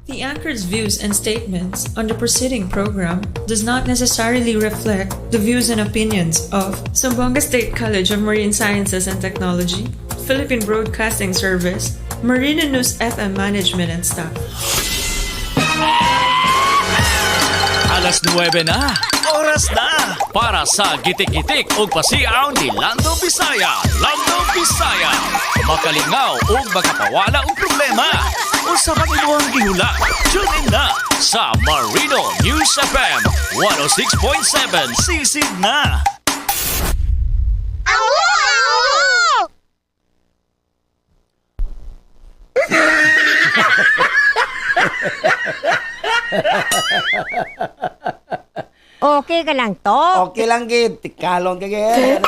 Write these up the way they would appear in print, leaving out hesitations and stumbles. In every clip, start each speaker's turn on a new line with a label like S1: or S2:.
S1: The anchor's views and statements on the preceding program does not necessarily reflect the views and opinions of Zamboanga State College of Marine Sciences and Technology, Philippine Broadcasting Service, Marina News FM Management and staff.
S2: Alas 9 na. Oras na para sa gitik-gitik ug pasiaw ni Lando Bisaya. Lando Bisaya. Makalingaw ug makapawala og problema. Unsa man imong gihula? Tune in na sa Marino News FM 106.7. Sisid na.
S3: Awo!
S4: Okay ka lang to?
S5: Okay lang, gid. Tikalon ka, gid.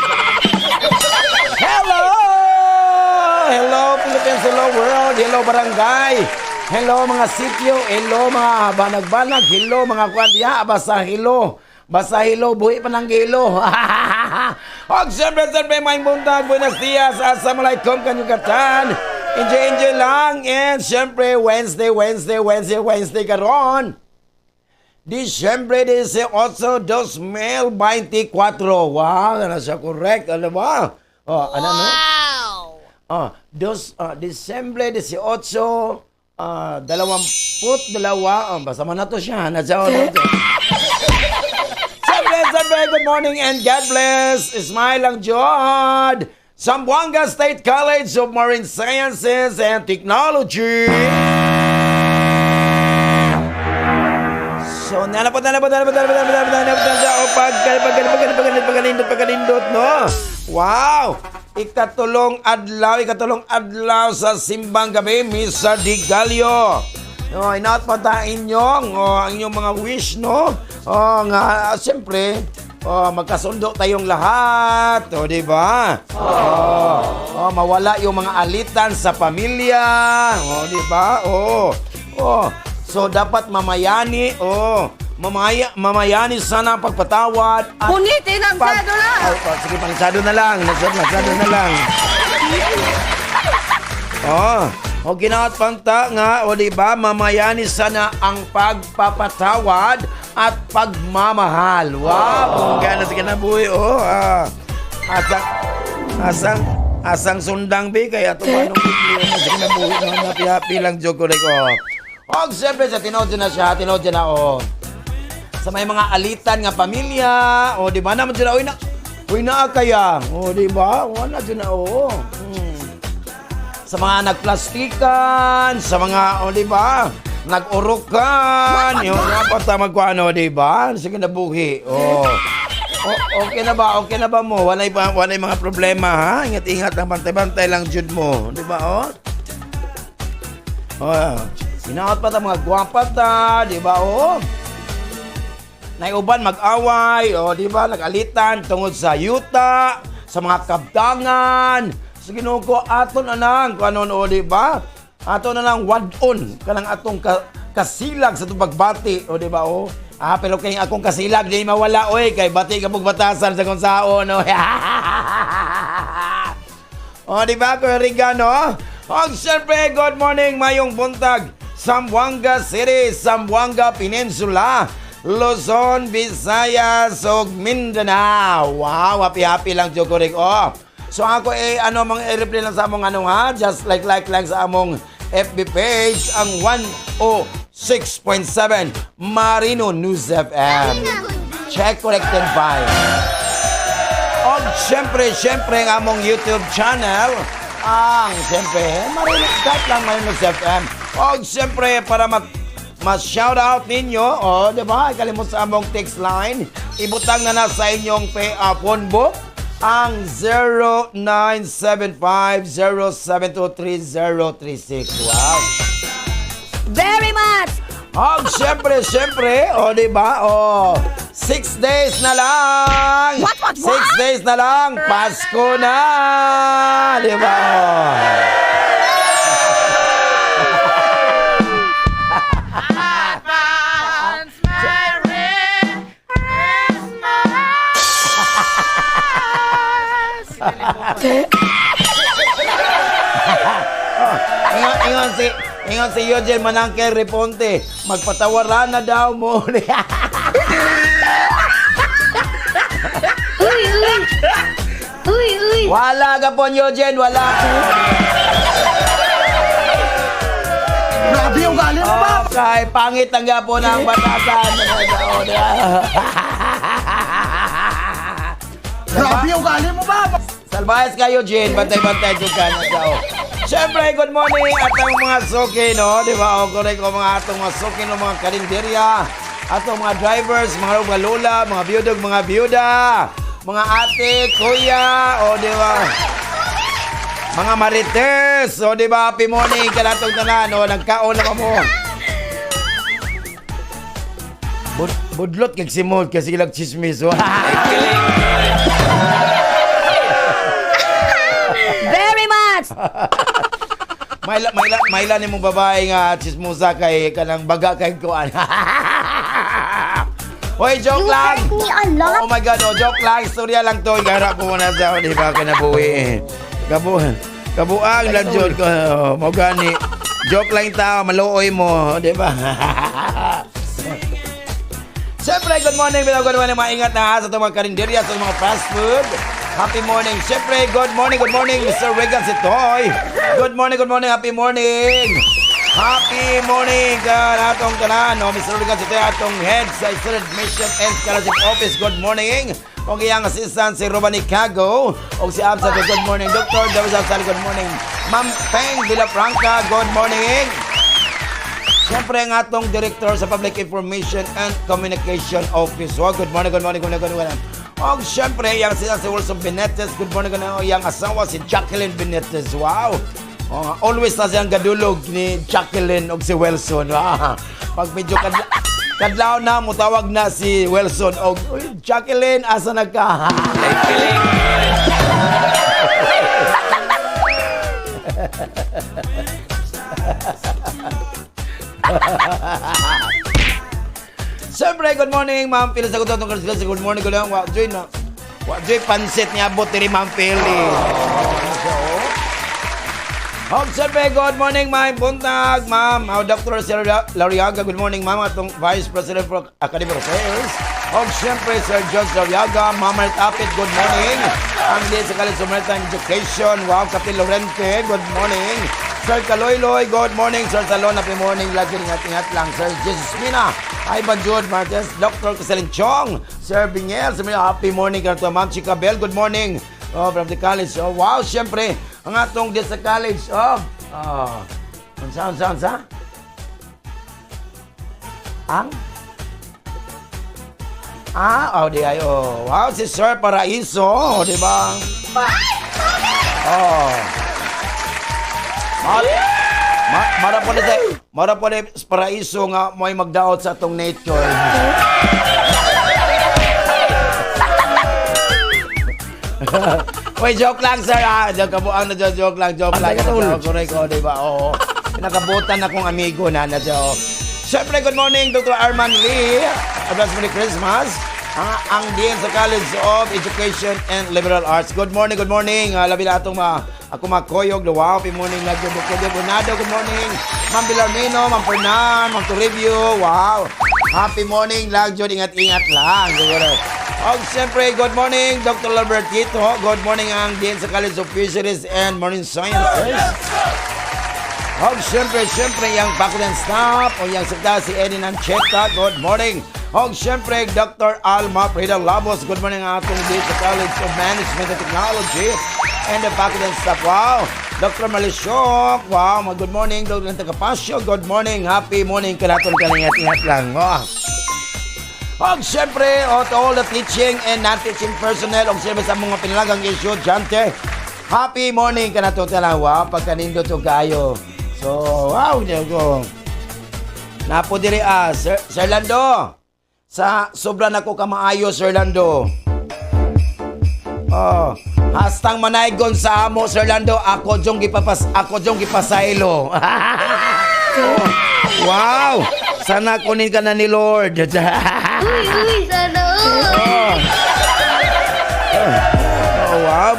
S5: Hello! Hello, Philippines. Hello, world. Hello, barangay. Hello, mga sityo. Hello, mga banag-banag. Hello, mga kwadya. Basta hello. Basta hello. Buhi pa ng gilo. Og siyempre, siyempre, may buntag. Buenos dias. Assalamualaikum kanyugatan. Enjoy, enjoy lang. And siyempre, Wednesday, Wednesday, Wednesday, Wednesday karon. Disyembre 18, 2024. Wow, ano siya correct? Ano ba? Oh, ano no?
S3: Wow!
S5: Oh, Disyembre 18, 22, oh, basta man na to siya. Na siya, oh, Siyempre, siyempre, good morning and God bless. Smile lang, Jod. Zamboanga State College of Marine Sciences and Technology. So, nalapot, nalapot, nalapot, nalapot, nalapot, nalapot, nalapot, nalapot, pag, pag, pag, pag, pagkanindot, pagkanindot, no? Wow! Ikatulong adlaw sa simbang gabi, Misa de Gallo. No, inaot pa ta inyong, oh, ang inyong mga wish, no? Oh, nga, siyempre, oh, magkasundo tayong lahat, oh, di ba? Oh, oh, mawala yung mga alitan sa pamilya, oh, di ba? Oh, oh. So dapat mamayani, oh, mamayani sana ang pagpatawad at
S6: Punitin ang sedula!
S5: Ay, oh, sige, panisado na lang. Nasado na lang. Oh, o ginaot panta nga, o di ba, mamayani sana ang pagpapatawad at pagmamahal. Wow, bongga na sa kinabuhi, oh. Ah. Asang, asang, asang sundang bi, kaya tumanong bibli na sa kinabuhi, no, happy-happy lang, joke ko, oh. Og siyempre, sa tinood na siya, tinood na, oh. Sa may mga alitan nga pamilya, o di ba naman sila, uy na, uy na kaya, o di ba, wala dyan na, oo. Sa mga nagplastikan, sa mga, o di ba, nag-urukan, yung dapat magkuano, di ba? Sige na buhi, o. O, okay na ba? Okay na ba mo? Walay pa, walay mga problema ha. Ingat-ingat lang, bantay-bantay lang jud mo, di ba? Oh. Oh, inaot pa ta mga gwapa ta, di ba? Oh. Naiuban mag-away, o di ba? Nag-alitan tungod sa yuta, sa mga kabdangan. Sa Ginoo ko aton anang kanon o di ba? Ato na lang wad-on kanang atong kasilag sa atong pagbati, o di ba? O. Ah, pero kay akong kasilag di mawala oy kay bati ka batasan sa kung saon, o. O, di ba, Kuya Regan, no? Og syempre, good morning, mayong buntag. Zamboanga City, Zamboanga Peninsula, Luzon, Visayas, ug Mindanao. Wow, happy-happy lang, Joko Rick. Oh. So ako eh, ano, mga i-reply lang sa among ano ha, just like lang sa among FB page, ang 106.7 Marino News FM. Check corrected by. Og syempre, syempre ang among YouTube channel, ang syempre, Marino, type lang Marino News FM. Og syempre, para ma-shout out ninyo, o, di ba? Kalimot sa among text line, ibutang na na sa inyong phone book, ang 0975-0723036. Wow!
S4: Very much!
S5: Og syempre, syempre, o di ba? O, 6 days na lang.
S4: What,
S5: 6 days na lang, Pasko na. Di ba? O. Ingon, ingon si Ingon si Eugene Manangkel Reponte, magpatawaran na daw mo.
S3: Uy, uy! Uy, uy!
S5: Wala ka po, Eugene, wala.
S6: Grabe yung galing mo ba?
S5: Okay, pangit ang gapo ng batasan.
S6: Grabe yung galing mo ba?
S5: Salbahes kayo, Jane. Bantay-bantay dyan ka na sao. Siyempre, good morning at ang mga suki, no? Di ba? O, correct ko mga atong mga suki, no? Mga karinderya, atong mga drivers, mga mga lola, mga biyudog, mga biyuda, mga ate, kuya, o, di ba? Mga marites, o, di ba? Happy morning, kalatong tanan, o, nagkaon na mo. Budlot kag simod kasi ilang chismis. Oh.
S4: Very much!
S5: Maila maila maila nimong babae nga chismosa kay kanang baga kay kuan. Hoy, joke
S3: You
S5: lang.
S3: hurt me a lot.
S5: Oh my God, oh, joke lang. Istorya lang to. Garap ko muna sa di ba kinabuhi. Kabuang lang jud ko. Oh, mo gani. Joke lang tao, maluoy mo, di ba? Siyempre, good morning, good morning, maingat na ha, sa itong mga karinderya, sa mga fast food. Happy morning. Siyempre, good morning, Mr. Regan Sitoy. Good morning, happy morning. Happy morning ka atong tanan. No, Mr. Regan Sitoy, atong head sa Student Admission and Scholarship Office. Good morning. O iyang assistant si Robani Cago. O si Absa, good morning. Dr. David Absal, good morning. Ma'am Peng Villafranca, good morning. Siyempre, ang atong director sa Public Information and Communication Office. Oh, good morning, good morning, good morning, good morning. Oh, siyempre, yang sila si Wilson Benitez. Good morning, good morning. Yang asawa si Jacqueline Benitez. Wow. Oh, always na siyang gadulog ni Jacqueline og si Wilson. Wow. Pag medyo kadlaw na, mutawag na si Wilson. Og, "Uy, Jacqueline, asa na ka?" Siyempre, good morning, Ma'am Pili. Sa good good morning, good morning. Wa, joy na. Wa, joy pansit niya abot diri, Ma'am Pili. Home, siyempre, good morning, Ma'am Buntag, Ma'am, our Dr. Sir Lariaga, good morning, Ma'am, atong Vice President for Academic Affairs. Home, siyempre, Sir George Lariaga, Ma'am Martapit, good morning. Ang din sa College of Maritime Education, wow, Captain Lorente, good morning. Sir Kaloyloy, good morning. Sir Salon, happy morning. Lagi ingat-ingat lang. Sir Jesus Mina, Ivan Jude Martez, Dr. Caselin Chong, Sir Bingel, Sir Mia, happy morning. Kanto, Ma'am Chica Bell, good morning. Oh, from the college. Oh, wow, siyempre, ang atong din sa college. Oh, oh. Unsa, unsa, unsa? Ang? Ah, oh, di ay, oh. Wow, si Sir Paraiso, oh, di ba? Oh. Mara po na sa mara po na sa paraiso nga mo'y magdaot sa atong nature. Uy, joke lang, sir. Ah, joke kabuang na joke lang, joke lang. Joke, correct, oh, di ba? Oo. Pinakabutan akong amigo na na oh. Siyempre, good morning, Dr. Arman Lee. Advance Merry Christmas. Ah, ang Dean sa College of Education and Liberal Arts. Good morning, good morning. Labi na atong mga ako makoyog. Wow, happy morning. Lagi Dr. Bonado, good morning. Ma'am Villarmino, Ma'am Fernan, Ma'am Toribio. Wow. Happy morning, Lagyo. Ingat-ingat lang. Siguro. Og siyempre, good morning, Dr. Albertito. Good morning ang Dean sa College of Fisheries and Marine Sciences. Og siyempre, siyempre, yung faculty and staff o yung sekta si Eddie Nancheta. Good morning. Og siyempre, Dr. Alma Prida Labos. Good morning ang atong Dean sa College of Management and Technology and the faculty and staff. Wow! Dr. Malishok. Wow, good morning. Dr. Tagapasio. Good morning. Happy morning. Kanaton kalingat-ingat lang. Wow. Og siyempre, o, to all the teaching and non-teaching personnel, og siyempre sa mga pinalagang estudyante, happy morning ka na to tanawa, pagkanindot to kayo. So, wow, ko. Napo diri ah, Sir, Sir Lando. Sa sobra na ko kamaayo, Sir Lando. Oh, hastang manaygon sa amo, Sir Lando, ako jong gipasaylo. Oh, wow! Sana kunin ka na ni Lord.
S3: Uy, uy, sana all!
S5: Oh. Oh, wow,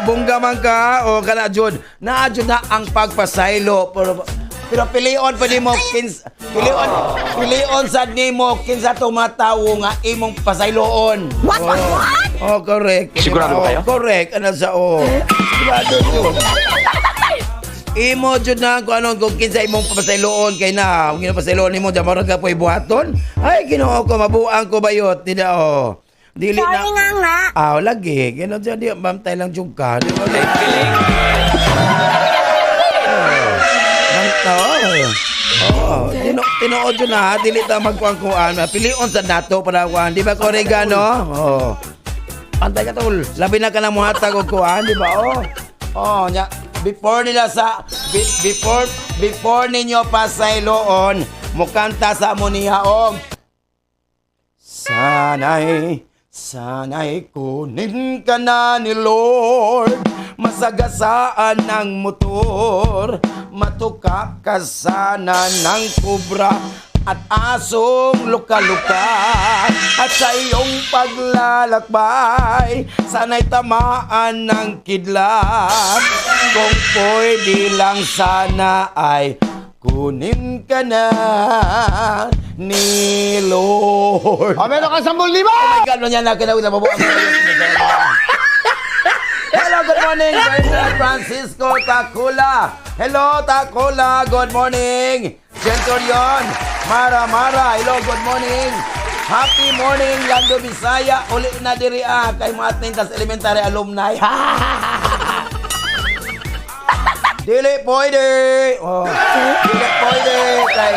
S5: bongga man ka o kana jud. Naa jud na ang pagpasaylo pero Pero pilion pa nimo kins pilion sad nimo kinsa tong mga tawo nga imong pasayloon.
S4: What, what, what?
S5: Oh, correct.
S7: Sigurado ba
S5: Oh,
S7: kayo?
S5: Correct. Ano sa oh. Sigurado jud. Imo jud na kung anong kung kinsa imong pasayloon kay na, kung ginapasayloon nimo dyan murag ka po'y buhaton. Ay, Ginoo ko, mabuang ko bayot. Di na oh. Dili na.
S4: Sorry nga nga.
S5: Ah, lagi. Gino dyan, di, bantay lang jud ka. Di ba? Oh. Oh, tinuod yun na, ha? Dili ta magkuang-kuan. Pilion sa nato para kuan. Di ba, Korega, no? Oh. Pantay ka, tol. Labi na ka na muhatag og kuan, di ba? Oh. Oh, nya. Before nila sa before before ninyo pasayloon, mukanta sa amo niya og Sana'y, sana'y kunin ka na ni Lord. Masagasaan ng motor. Matuka ka sana ng kubra at asong luka-luka. At sa iyong paglalakbay, sana'y tamaan ng kidlat. Kung pwede lang sana ay kunin ka na ni Lord.
S6: O, meron kang 10,000!
S5: Oh my God, niya na kinaw na mabuang. Hello, good morning, Bernard Francisco Takula. Hello, Takula. Good morning. Centurion, Mara Mara. Hello, good morning. Happy morning, Lando Bisaya. Uli na diri ah, kay mga Atentas Elementary alumni. Dili pwede. Oh. Dili pwede kay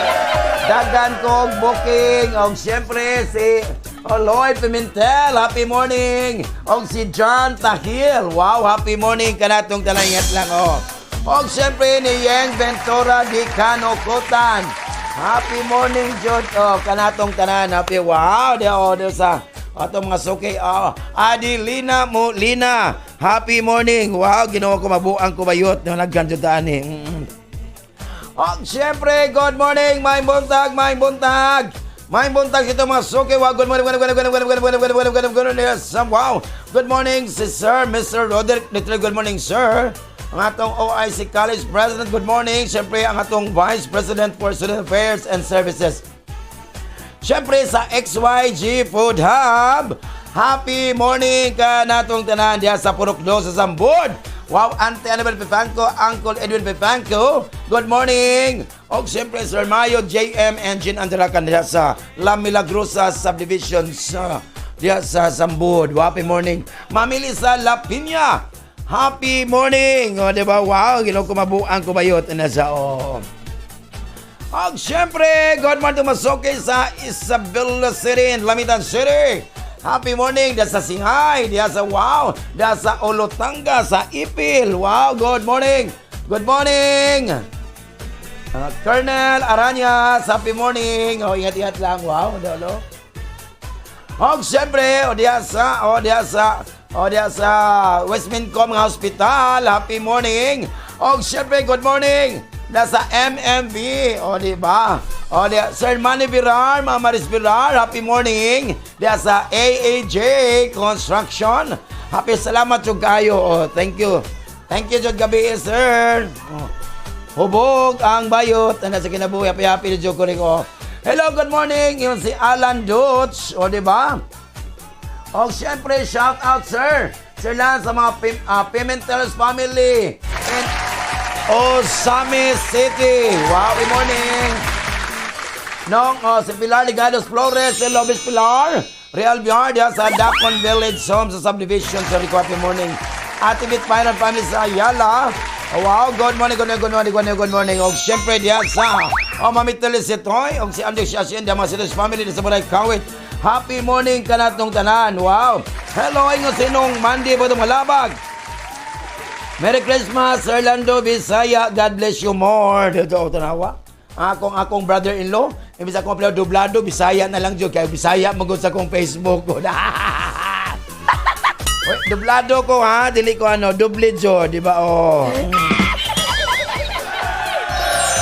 S5: daghan kog booking og siyempre si Lloyd Pimentel, happy morning. Og si John Tahil. Wow, happy morning kanatong talangat lang oh. Og siyempre ni Yeng Ventura di Kanokutan. Happy morning, Jud. Oh, kanatong tanan. Happy wow, di oh, di sa atong mga suki. Oh, Adelina Molina. Happy morning. Wow, Ginoo ko, mabuang ko bayot. No, nagkanjo ani. Oh, siyempre, good morning, may buntag, may buntag. May buntag ito mga suki. Wow, good morning, good morning, good morning, good morning, good morning, good morning, good morning. Yes, wow. Good morning, si Sir, Mr. Roderick Little. Good morning, sir. Ang atong OIC College President, good morning. Siyempre, ang atong Vice President for Student Affairs and Services. Siyempre sa XYG Food Hub, happy morning ka natong tanan diha sa Purok Do sa Sambod. Wow, Ante Annabel Pipanco, Uncle Edwin Pipanco, good morning. Og siyempre Sir Mayo, JM, Engine Andra diha sa La Milagrosa Subdivision sa diha sa Sambod. Wow, happy morning. Mami Lisa Lapinya, happy morning. O, di ba? Wow, ginoo ko, mabuang ko bayot na sa oh. Ag syempre, good morning masuki sa Isabela City and Lamitan City. Happy morning diya sa Singhay, diya sa wow, diya sa Olotanga, sa Ipil. Wow, good morning. Good morning. Colonel Aranyas, happy morning. Oh, ingat-ingat lang. Wow, dolo. Og syempre, o diya sa Westmincom nga Hospital, happy morning. Og syempre, good morning. Nasa MMB, o di ba? O diya, Sir Manny Virar, Mama Maris Virar, happy morning. Diya sa AAJ Construction. Happy salamat jud kayo. Oh, thank you. Thank you jud gabi, sir. Oh. Hubog ang bayot. Ano sa kinabuhi, happy happy na ko rin ko. Hello, good morning. Yun si Alan Dutch. O, di ba? O, siyempre, shout out, sir. Sir Lance, sa mga Pimentel's family in Ozamiz City. Wow, good morning. Nong, oh, si Pilar Ligados Flores, hello, Miss Pilar. Real Bihar, diya sa Dacon Village Home sa Subdivision sa Rico, happy morning. Ate Bit Pyron Family sa Ayala. Oh, wow, good morning, good morning, good morning, good morning, good morning. O, siyempre, diya sa, oh, Mami Telisitoy, o si Andy Shashin, diya mga Silos Family, diya sa Baray Kawit. Happy morning kanatong tanan. Wow. Hello, ingon sinong Mandy po Malabag. Merry Christmas, Sir Lando Bisaya. God bless you more. Dito, tanawa. Akong brother-in-law, imbis akong upload dublado, Bisaya na lang jud kay Bisaya magud sa akong Facebook ko. Uy, dublado ko ha, dili ko ano, doble jo, di ba? Oh.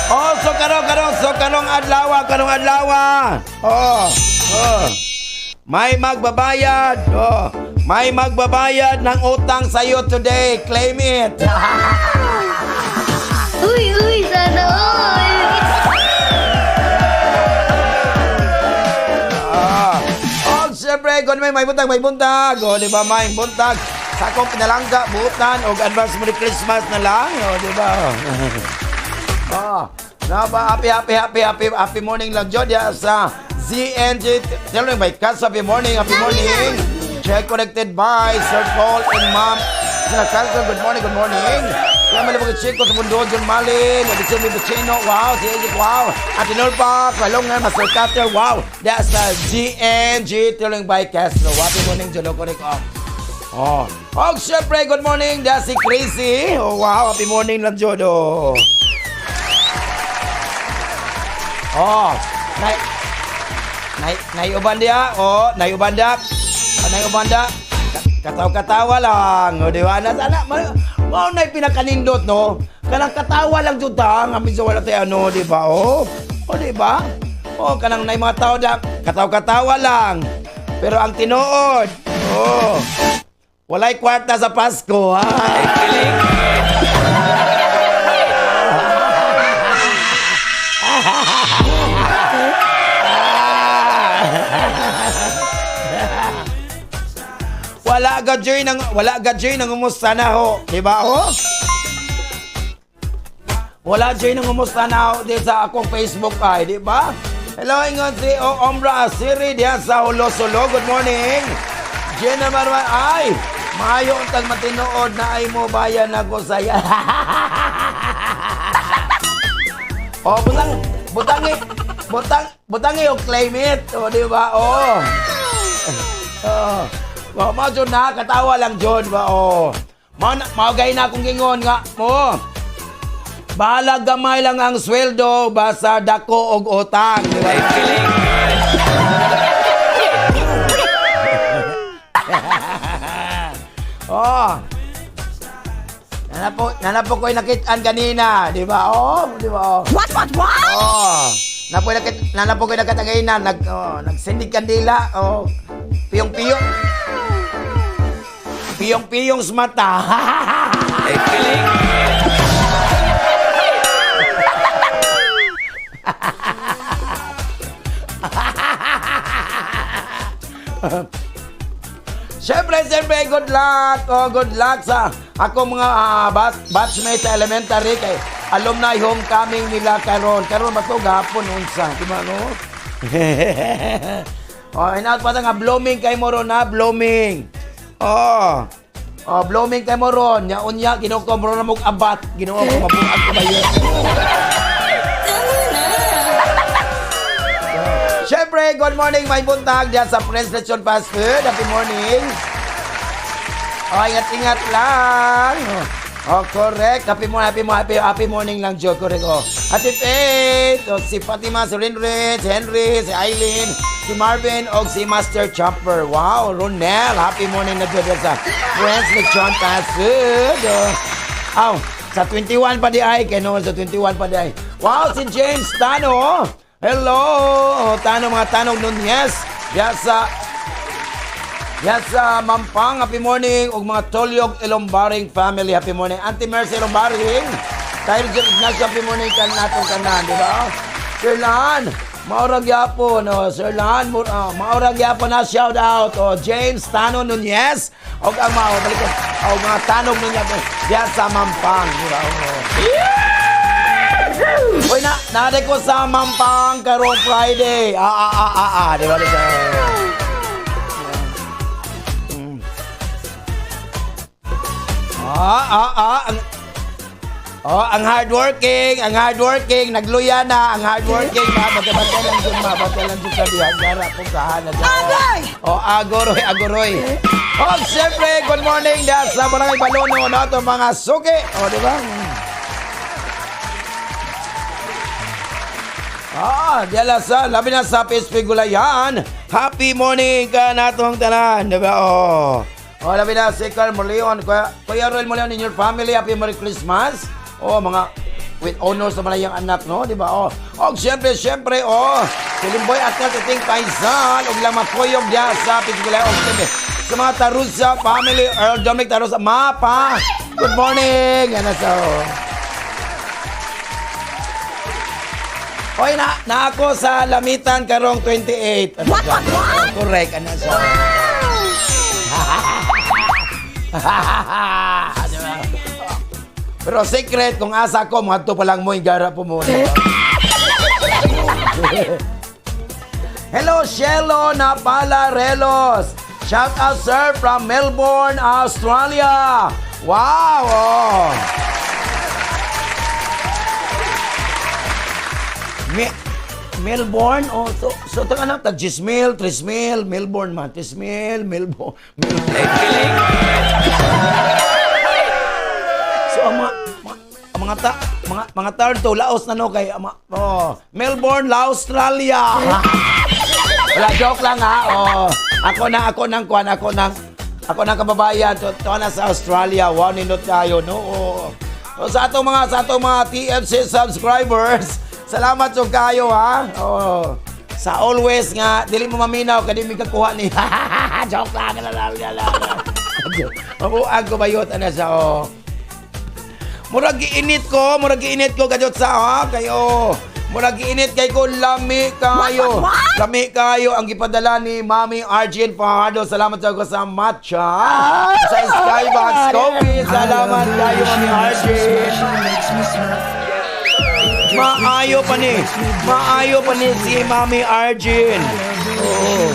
S5: Oh, so karong karong so karong adlaw, karong adlaw. Oh. May magbabayad. Oh. May magbabayad ng utang sa iyo today. Claim it.
S3: Uy, uy, sana all!
S5: Ah. Oh, siyempre, kung may buntag, may buntag. O, di ba, may buntag. Sa akong pinalangga, butan, o advance Merry Christmas na lang. O, di ba? Oh. Na ba, happy, happy, happy, happy, happy morning lang, Jod. Ya, sa ZNG, tell me, my cats, happy morning, happy morning. Check connected by Sir Paul and Ma'am Sir Carlson, good morning, good morning. Kaya malabog Chico sa mundo, John Malin, Edison Bibicino, wow, si Egypt, wow. Ate Nolpa, Kalungan, Master Cutter, wow. That's the GNG Tuling by Castro. Happy morning, John Okorik. Oh. Oh. Oh, syempre, good morning. That's si Crazy. Oh, wow, happy morning lang, John. Oh. Oh, nay nay naiuban dia. Oh, naiuban dia. Oh, naiuban dia. Kataw-katawa lang. O, di ba? Na sana mao na pinakanindot, no? Kanang katawa lang jud ta, nga medyo wala tayo ano, di ba? Oh. Oh, di ba? Oh, kanang nay mga tao da, kataw-katawa lang. Pero ang tinuod, oh, walay kwarta sa Pasko, ha? Wala ga joy nang wala ga joy nang umusta na ho, di ba ho? Wala joy nang umusta na ho di sa akong Facebook ay, di ba? Hello, ingon si o Ombra Asiri diyan sa Hulo-Sulo. Good morning. Jenna Marwan, ay, maayo untag matinuod na ay mo bayan ako saya. Oh, butang butang butang butang yung claim it. O, di ba? Oh. Oh. Wa mo jud na katawa lang jud ba oh. Mao na mao gay na akong gingon nga mo. Bahala gamay lang ang sweldo basta dako og utang, di ba? Oh. Nana po ko'y nakitaan kanina, di ba? Oh, di ba? Oh.
S4: What, what, what?
S5: Oh. Napoy nakit nanapo ko'y nakatangay na nag oh, nagsindig kandila. Oh. Piyong-piyong. Piyong-piyong sa mata. Siyempre, siyempre, good luck. Oh, good luck sa ako mga batchmates sa elementary kay alumni homecoming nila karon. Karon ba to gahapon unsa, di ba no? Oh, hinaut pa ta nga blooming kay mo ron ha, blooming. Oh. Oh, blooming kay mo ron. Nya unya Ginoo ko mo na mog abat. Ginoo ko mabuag ko ba yun? Siyempre, good morning, may buntag diyan sa Prince Lechon Fast Food. Happy morning. Oh, ingat-ingat lang. Oh, correct. Happy morning, happy morning, happy, happy morning lang, Joe. Correct. Oh. Happy Faith. Oh, si Fatima, si Rinrin, si Henry, si Eileen, si Marvin, o si Master Chopper. Wow, Ronel. Happy morning na Joe diyan sa Prince Lechon Fast Food. Oh. Aw, sa 21 pa di ay. Kaya naman sa 21 pa di ay. Wow, si James Tano. Hello. Oh, Tano, mga Tanong Nunez. Diyan sa Yes, Mampang, happy morning. Ug mga Tolyog Ilombaring family, happy morning. Auntie Mercy Ilombaring, tayo dyan, Ignacio, happy morning kan natong kanan, di ba? Sir Lan, maurag yapon, oh, Sir Lan, maurag yapon na shout out, oh, James Tano Nunez, og ang mga, oh, balik ko, oh, mga Tanog Nunez, diyan sa Mampang, di ba? Oh. Uy, na, naday ko sa Mampang karong Friday. Ah, ah, ah, ah, ah, di ba? Di ba? Ah, ah, ah. Ang, oh, ang hardworking, nagluya na, ang hardworking, ma, bantay lang dyan, ma, bantay lang dyan sa diyan, gara, pugkahan na dyan.
S4: Agay!
S5: Oh, agoroy, agoroy. Oh, siyempre, good morning dyan sa Barangay Balono, no, itong mga suki. Oh, di ba? Ah, diyan lang sa, labi na sa PSP Gulayan. Happy morning ka natong tanan, di ba? Oh. Oh, labi na si Carl Morleon, Kuya Roel Morleon in your family, happy Merry Christmas. Oh, mga with honors naman ang anak, no? Di ba? Oh, oh siyempre, siyempre, oh. Si Limboy at Titing Paisal, og lang makuyog diya sa PSP Gulayan. Oh, siyempre, sa mga Tarusa family, Earl Dominic Tarusa, Mapa. Good morning. Yan na so. Oy, na ako sa Lamitan karong 28. Ano what? Correct, ano siya? Diba? Pero secret, kung asa ko, mga pa lang mo, gara po muna. Hello, Shelo Napalarelos. Shout out, sir, from Melbourne, Australia. Wow! Oh. Melbourne, oh, so ito anak, tag 10,000, 3,000, Melbourne man, 3,000, Melbourne, Melbourne. So ang mga ta, mga mga tao to Laos na no kay ama, oh, Melbourne, Australia. Wala, joke lang ha. Oh, ako nang kuan, ako nang kababayan to na sa Australia. Wow, nindot kayo no. Oh. So, sa atong mga TFC subscribers, salamat so kayo ha. Oh. Sa always nga dili mo maminaw kay di mi kakuha ni. Joke lang, la la la la. Mabuag ko bayot ana siya oh. Murag giinit ko kadiyot sa ha kayo. Murag giinit kay ko, lami kayo. Lami kayo ang gipadala ni Mami Arjun Fajardo. Salamat sa ko sa matcha. Sa Skybox Coffee. Salamat kayo, Mami Arjun. Maayo pa ni. Maayo pa ni si Mami Arjun. Oo.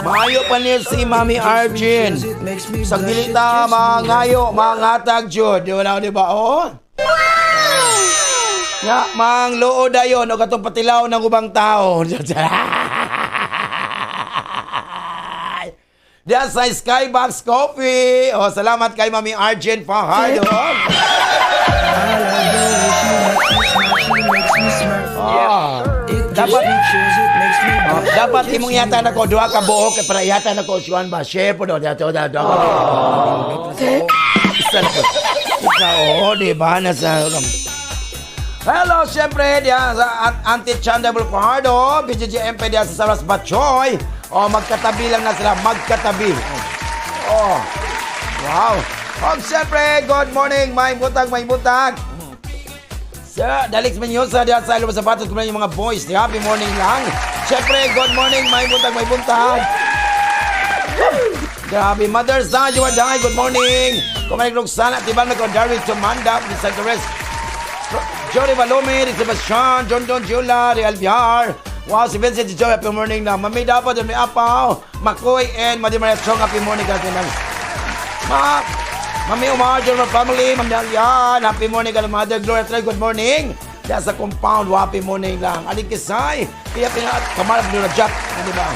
S5: Maayo pa ni si Mami Arjun. Sa dili ta mangayo, mangatag jud. Di ba, di ba? Oo. Nga, mang loo dayon o katong patilaw ng ubang tao. Diyan sa Skybox Coffee. O, salamat kay Mami Arjen Fajardo. Ah, dapat imong yata nako duha ka buok kay para yata nako siyuan ba share po do dato dato. Isa na po. Isa, oo, di ba? Nasa Hello, syempre, diyan sa Auntie Chandler Fajardo, BGGMP diyan sa Saras Batchoy. O, magkatabi lang na sila, magkatabi. Oh. Wow. O, syempre, good morning, may butag, may butag. Sir, Dalix Menyosa diyan sa Ilocos Sapatos, kung yung mga boys. Di, happy morning lang. Syempre, good morning, may buntag, may buntag. Grabe, Mother's Day, you are dying. Good morning. Kumanik Roxana, Tibal na ko, Darwin Tumanda, Mr. Torres, Jory Balome, Rick Sebastian, John John Jula, Real Biar. Wow, si Vincent si Joy, happy morning na. Mami dapat, may apaw, Makoy and Madi Maria Chong, happy morning ka Ma, Mami Omar, General Family, Ma'am Dalian, happy morning ka Mother Gloria Troy, good morning. Diyan sa compound, happy morning lang. Aling Kisay, kaya pina, kamarap nyo na Jack, ano ba?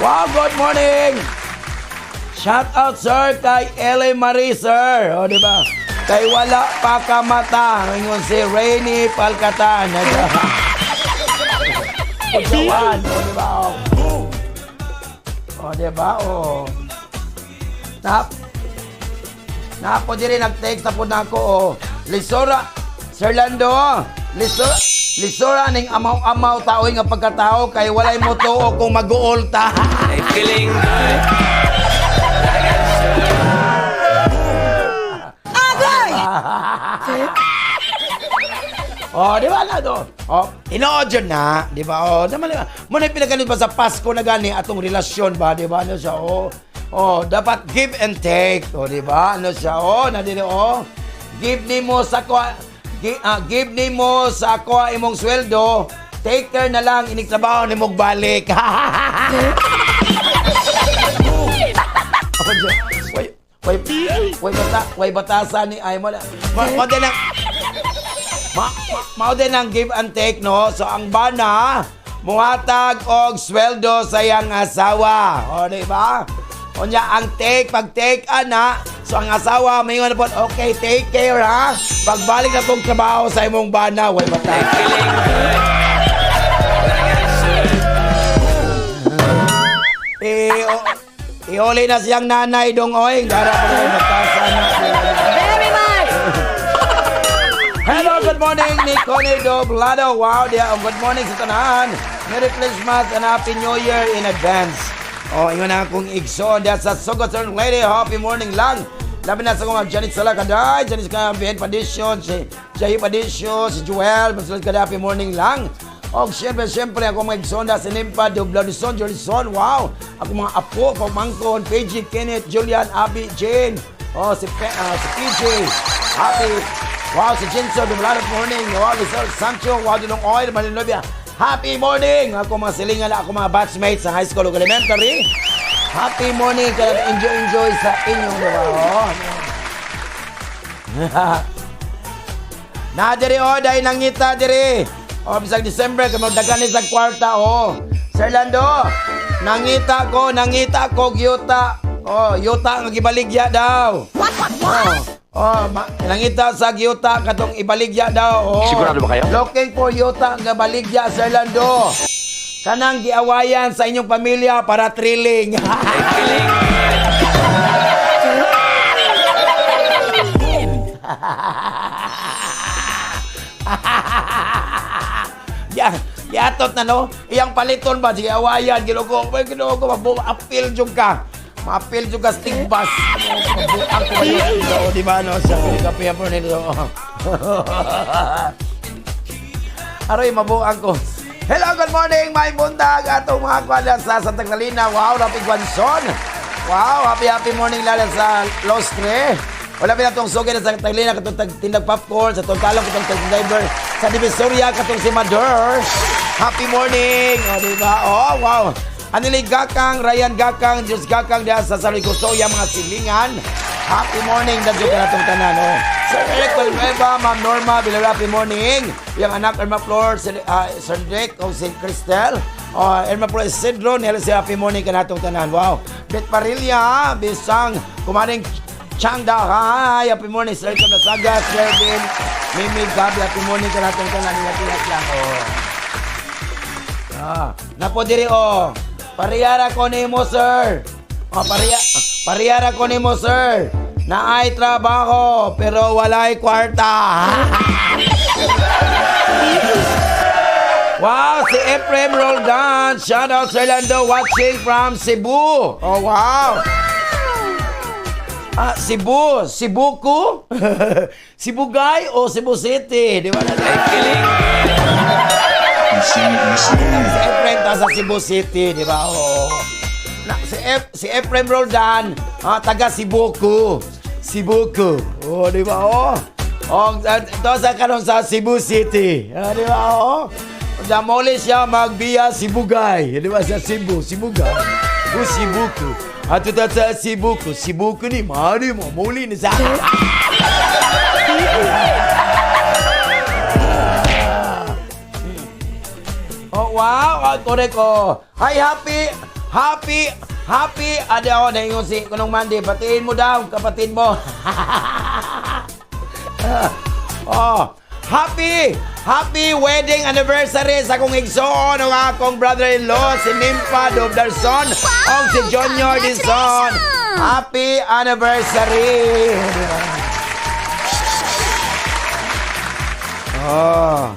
S5: Wow, good morning! Shout out, sir, kay L.A. Marie, sir. O, di ba? Kay wala pa kamata. Ngayon si Rainy Palkatan. Pagkawan. O, di ba? O, o di ba? O. Napo diri nag-text na po na ako. O. Lisora, Sir Lando, Lisora, Lisora ning amaw-amaw taoy nga pagkatao kay walay mo tuo kung mag-uol ta.
S2: Feeling good.
S4: Agay!
S5: Oh, di ba na to? Oh, tinuod yun na, di ba? Oh, naman mo na pinagalit ba sa Pasko na gani atong relasyon ba, di ba? Ano siya? Oh, oh, dapat give and take, oh, di ba? Ano siya? Oh, na dili oh. Give nimo sa ko give nimo sa ako imong sweldo. Take care na lang inig trabaho nimo balik. Way way way bata, way batasan ni ay mo na. Mo din ang mao din ang give and take, no? So, ang bana, muhatag og sweldo sa iyang asawa. O, di ba? Unya, ang take, pag take, ana, so ang asawa, may na po, okay, take care, ha? Pagbalik na pong trabaho sa imong bana, way bata. Eh, o, iuli na siyang nanay dong, oy. Gara pa rin, magtasa na.
S4: Very much!
S5: Hello, good morning ni Connie Doblado. Wow, dia, oh, good morning sa tanan. Merry Christmas and Happy New Year in advance. Oh, ingon na akong igsoon diya sa Sugod Sir Lady. Happy morning lang. Labi na sa kong Janet Salakaday, Janet Ka Ben Padisyon, si Jay Padisio, si Joel, masulod ka, happy morning lang. Og syempre, syempre, ako mga igsonda, si Nimpa, Dubladison, Jolison, wow! Ako mga apo, pamangkon, PG, Kenneth, Julian, Abby, Jane, oh, si PJ, happy, wow, si Jinso, Dubladot morning, wow, Lizelle Sancho, wow, Dunong Oil, Malinobia, happy morning! Ako mga silingan, ako mga batchmates sa high school ug elementary, happy morning, kaya enjoy, enjoy sa inyong diba? Oh. Na diri oh, dahil nangita diri. Oh, bisag December kay magdagan ni sa kwarta oh. Sir Lando, nangita ko gyuta. Oh, yuta nga gibaligya daw. Oh, oh nangita sa gyuta katong ibaligya daw. Oh.
S7: Sigurado ba kayo?
S5: Looking for yuta nga baligya, Sir Lando. Kanang giawayan sa inyong pamilya para thrilling. Ya, yatot na no. Iyang paliton ba sige awayan Ginoo ko, Ginoo ko mabu appeal jud ka. Ma-appeal jud ka stigbas. Mabuang ko kayo. So, di ba no sa kape po nito. Aroy mabuang ko. Hello, good morning, my bundag atong mga kwada sa Santa Catalina. Wow, Rapi Guanzon. Wow, happy happy morning lalo sa Los Tres. Wala pa natong sugay na sa Catalina katong tindag popcorn sa tong talong katong tag driver sa Divisoria katong si Madur. Happy morning. O, di ba? Oh, wow. Anili Gakang, Ryan Gakang, Diyos Gakang diha sa San Luis mga silingan. Happy morning dadyo ka natong tanan. Oh. Sir Eric Valnueva, Ma'am Norma, Villar, happy morning. Yung anak Irma Flor, Sir, Sir Rick, o si Cristel. Oh, Irma Flor Isidro, nila si happy morning ka natong tanan. Wow. Bet Parilla, Bisang, kumaring Chang Dahay, happy morning. Sir Rick Nasaga, Sir Bin, Mimi Gabi, happy morning ka natong tanan. Ingat-ingat lang. Oh. Ah, napo diri oh. Pariyara ko nimo, sir. Oh, pariyara ko nimo, sir. Naay trabaho pero walay kwarta. Wow, si Ephraim Roldan. Shout out Sir Lando watching from Cebu. Oh, wow. Ah, Cebu, Cebuku? Cebugay o Cebu City? Di ba? Si Efrem ta sa Cebu City, di ba? Oo. Na, si Efrem Roldan, taga Cebuco. Cebuco. Oh, di ba? Oo. Oh, ito sa karon sa Cebu City. Ah, di ba? Oo. Sa moli siya magbiya Sibugay. Di ba? Sa Cebu, Sibugay. O Cebuco. At ito sa Cebuco. Cebuco ni Mari mo. Muli ni sa... Oh, wow. Oh, correct, oh. Hi, happy, happy, happy. Ada ako, naingon si Kunong Mandy. Batiin mo daw, kapatid mo. Oh, happy, happy wedding anniversary sa akong igsoon ng akong brother-in-law, si Nimpa Dobdarson, o si Junior Dison. Happy anniversary! Oh.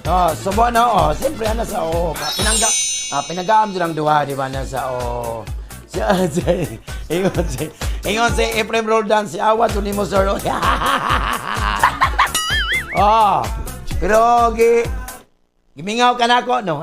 S5: Oh, subo na oh. Siyempre ana sa oh. Pinangga pinanggaam silang duha di ba na sa oh. Si ingon si Ephraim Roldan si awat ni mo sir. Oh. Oh. Pero gimingaw ka na ako no.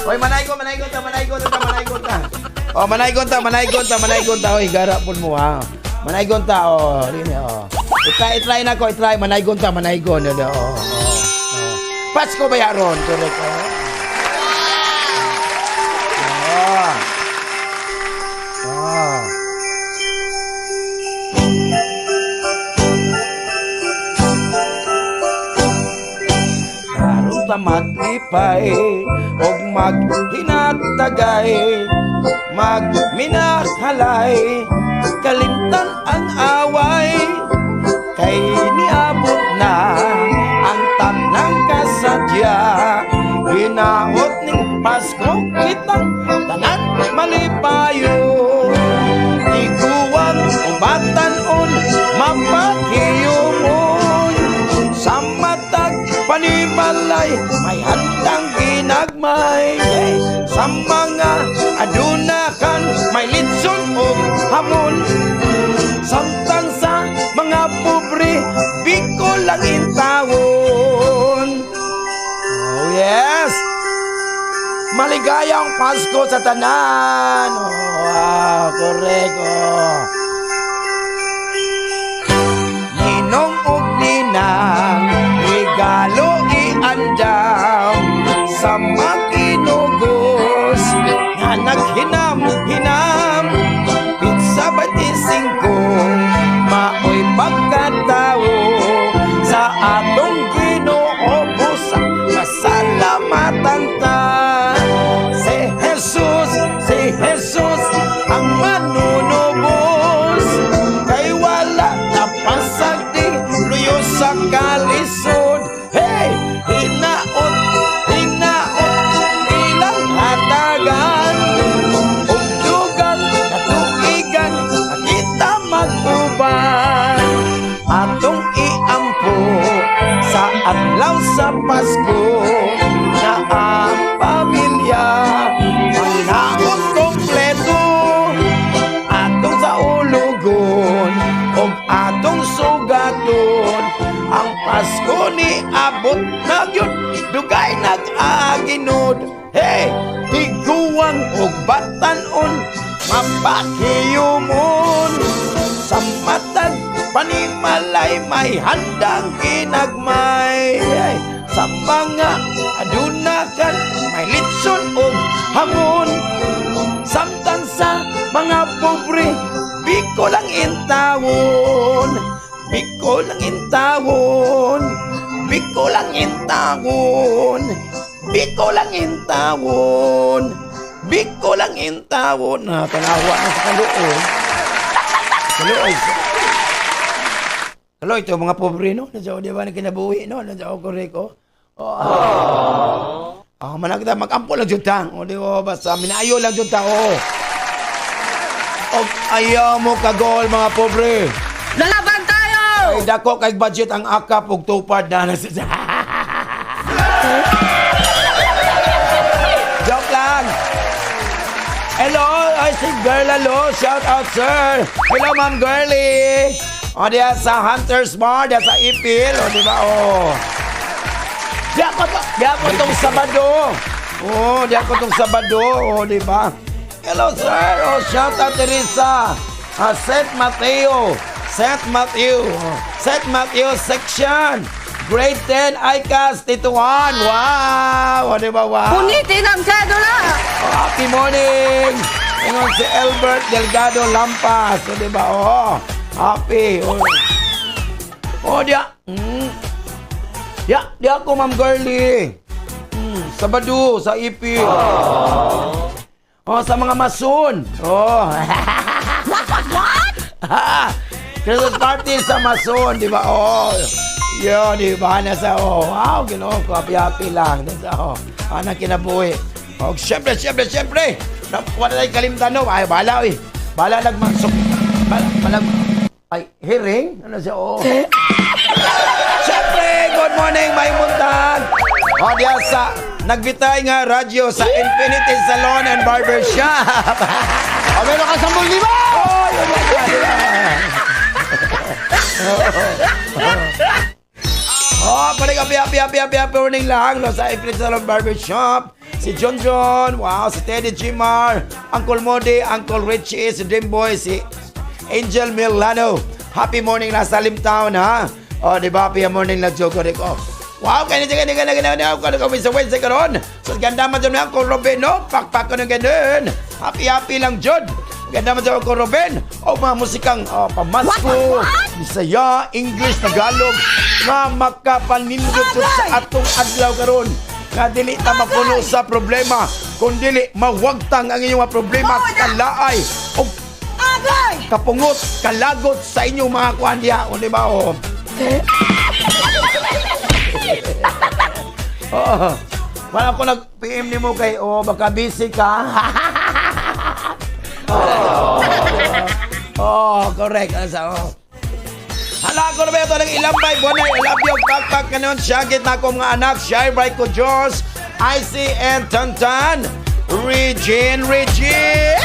S5: Oy, manaygon, manaygon ta, manaygon ta, manaygon ta. Oh, manaygon ta, manaygon ta, manaygon ta. Oy, gara pud mo ha. Manaygon ta, oh, rini oh. I-try, i-try na ko, i-try, manaygon ta, manaygon. Oh, oh, oh. Pasko ba yaron? Correct, oh. Oh. Oh. Karon ta maglipay og maghinatagay, magminahalay, kalimtan ang away, kay niabot na ang tanang kasadya. Hinaot ning Pasko kitang tanan malipayon, iguwang ubatan-on mapakiyumon. Sa matag panimalay may handang ginagmay. Sa mga adunakan may litson og Bicol lang intawon. Oh yes. Maligayang Pasko sa tanan. Oh, wow, correct. Oh. Ninong ug ninang, regalo iandam sa makinugos nga naghinam-hinam. Pizza 25 maoy pagkatao sa atong Ginoo, busa pasalamatan ta. Si Jesus, si Jesus ang manunubos, kay wala napasagdi luyo sa kalisod. Hey, hinaot, hinaot ilang hatagan ug dugang katuigan kita mag-uban. Atong iampo sa adlaw sa Pasko na ang pamilya mangnaot kompleto. Atong saulugon ug atong sugaton ang Pasko ni abot na gyud, dugay nag-aginod. Hey, tiguang ug batan-on, mapakiyumon sa matag panimalay, may handang ginagmay. Ay, sa mga adunakan may litson ug hamon, samtang sa mga pobre, biko lang intawon, biko lang intawon, biko lang intawon, biko lang intawon, biko lang intawon. Na tanawa na sa kaluoy, kaluoy. Kaloy ito mga pobre, no? Nandiyan, di ba, na kinabuhi, no? Nandiyan, correct, oh. Oh, ah. Ah, managda magampo lang jud ta. O di ba, basta minayo lang jud ta, oh. Og ayaw mo kagol, mga pobre.
S4: Lalaban tayo!
S5: Ay dako kay budget ang akap og tupad na. Joke lang. Hello, ay si Girl Alo. Shout out, sir. Hello, Ma'am Girlie. O, diya sa Hunter's Bar, diya sa Ipil. O, di ba? O. Diya ko tong Sabado. O, diya ko tong Sabado. O, di ba? Hello, sir. O, shout out, Teresa. Ah, St. Mateo. St. Matthew. St. Matthew section. Grade 10, ICAS, Tituan. Wow! O, di ba? Wow!
S4: Punitin ang sedula!
S5: Oh, happy morning! Ingon si Albert Delgado Lampas. O, di ba? Oh, happy. Oh, oh diya. Diya, diya ako, Ma'am Girlie. Sabado, sa IP. Oh, sa mga mason. Oh.
S4: What, what, what?
S5: Christmas party sa mason, di ba? Oh. Yun, di ba? Nasa, oh, wow, ginoo ko, happy, happy lang. Nasa, oh, anang kinabuhi. Oh, syempre, syempre, syempre. Na, wala tayong kalimtan, no? Ay, bahala, eh. Bahala nagmagsok. Bahala, bahala, ay, hearing? Ano siya? Oh. Syempre, good morning, may muntag. O, diya sa nagbitay nga radyo sa Infinity Salon and Barbershop.
S6: O, meron ka 10,000!
S5: Oh, yun lang yan, di ba? Oh, panig happy, happy, happy, happy, happy morning lang, no, sa Infinity Salon Barbershop. Si John John, wow, si Teddy Gmar, Uncle Modi, Uncle Richie, si Dreamboy, si Angel Milano. Happy morning na sa Limtown, ha? Oh, di ba? Happy morning lang, Joe Rico. Wow, kaya kaya kaya kaya kaya kaya kaya sa Wednesday karon. So ganda man dyan Uncle Robin, no? Pakpak ko ng ganun. Happy happy lang jud. Ganda man dyan Uncle Robin. O mga musikang, oh, pamasko, Bisaya, English, Tagalog, nga makapanindot jud sa atong adlaw karon. Nga dili ta mapuno sa problema, kung dili mawagtang ang inyong mga problema, kalaay o
S4: Agay!
S5: kapungot, kalagot sa inyong mga kuan diha. O di ba? O. Oo. Wala ko nag-PM nimo kay, oh, baka busy ka. Oh, correct. Asa, oh. Hala ko na ba ito ng ilambay? Buwan I love you. Pakpak ka nun. Syagit na akong mga anak. Shy Bright ko, Diyos. IC and Tantan. Regine, Regine!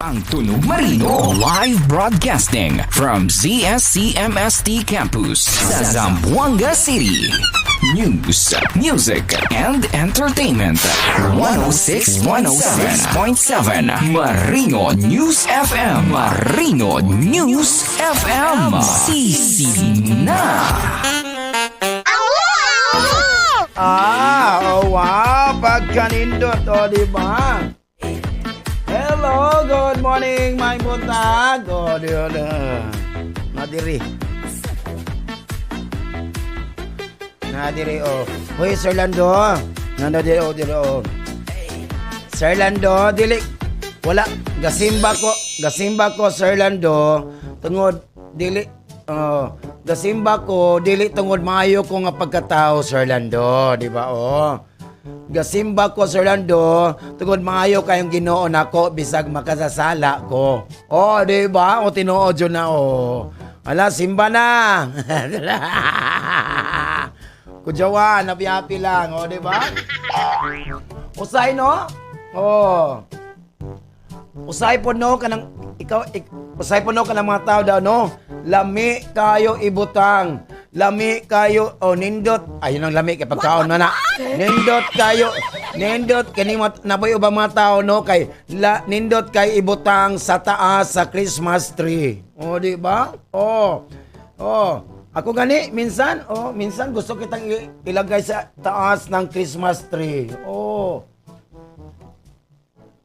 S7: Ang Tunog Marino. Live broadcasting from ZSCMST Campus sa Zamboanga City. News, music, and entertainment. 106.7 Marino News FM. Marino News FM. Sisi na.
S5: Ah, oh wow, pagkanindot, oh, di ba? Hello, good morning, my buntag. Oh, di ba? Nadiri. Nadiri, oh. Hoy, Sir Lando. Nandiri, oh, diri, oh. Sir Lando, dili. Wala, gasimba ko, Sir Lando, tungod, dili, oh, gasimba ko, dili tungod maayo ko nga pagkatao, Sir Lando, di ba, oh. Gasimba ko, Sir Lando, tungod maayo kayong Ginoo nako bisag makasasala ko. Oh, di ba? O tinuod yun na, oh. Ala, simba na. Kudyawan, happy lang, oh, di ba? Usay, no? Oh. Usay po no kanang ikaw usay po no kanang mga tao daw no. Lami kayo ibutang. Lami kayo, oh, nindot. Ayun ang lami kay pagkaon na na. Nindot kayo. Nindot kini naboy ubang mga tao no kay la, nindot kay ibutang sa taas sa Christmas tree. Oh, di ba? Oh. Oh. Ako gani minsan, oh, minsan gusto kitang ilagay sa taas ng Christmas tree. Oh.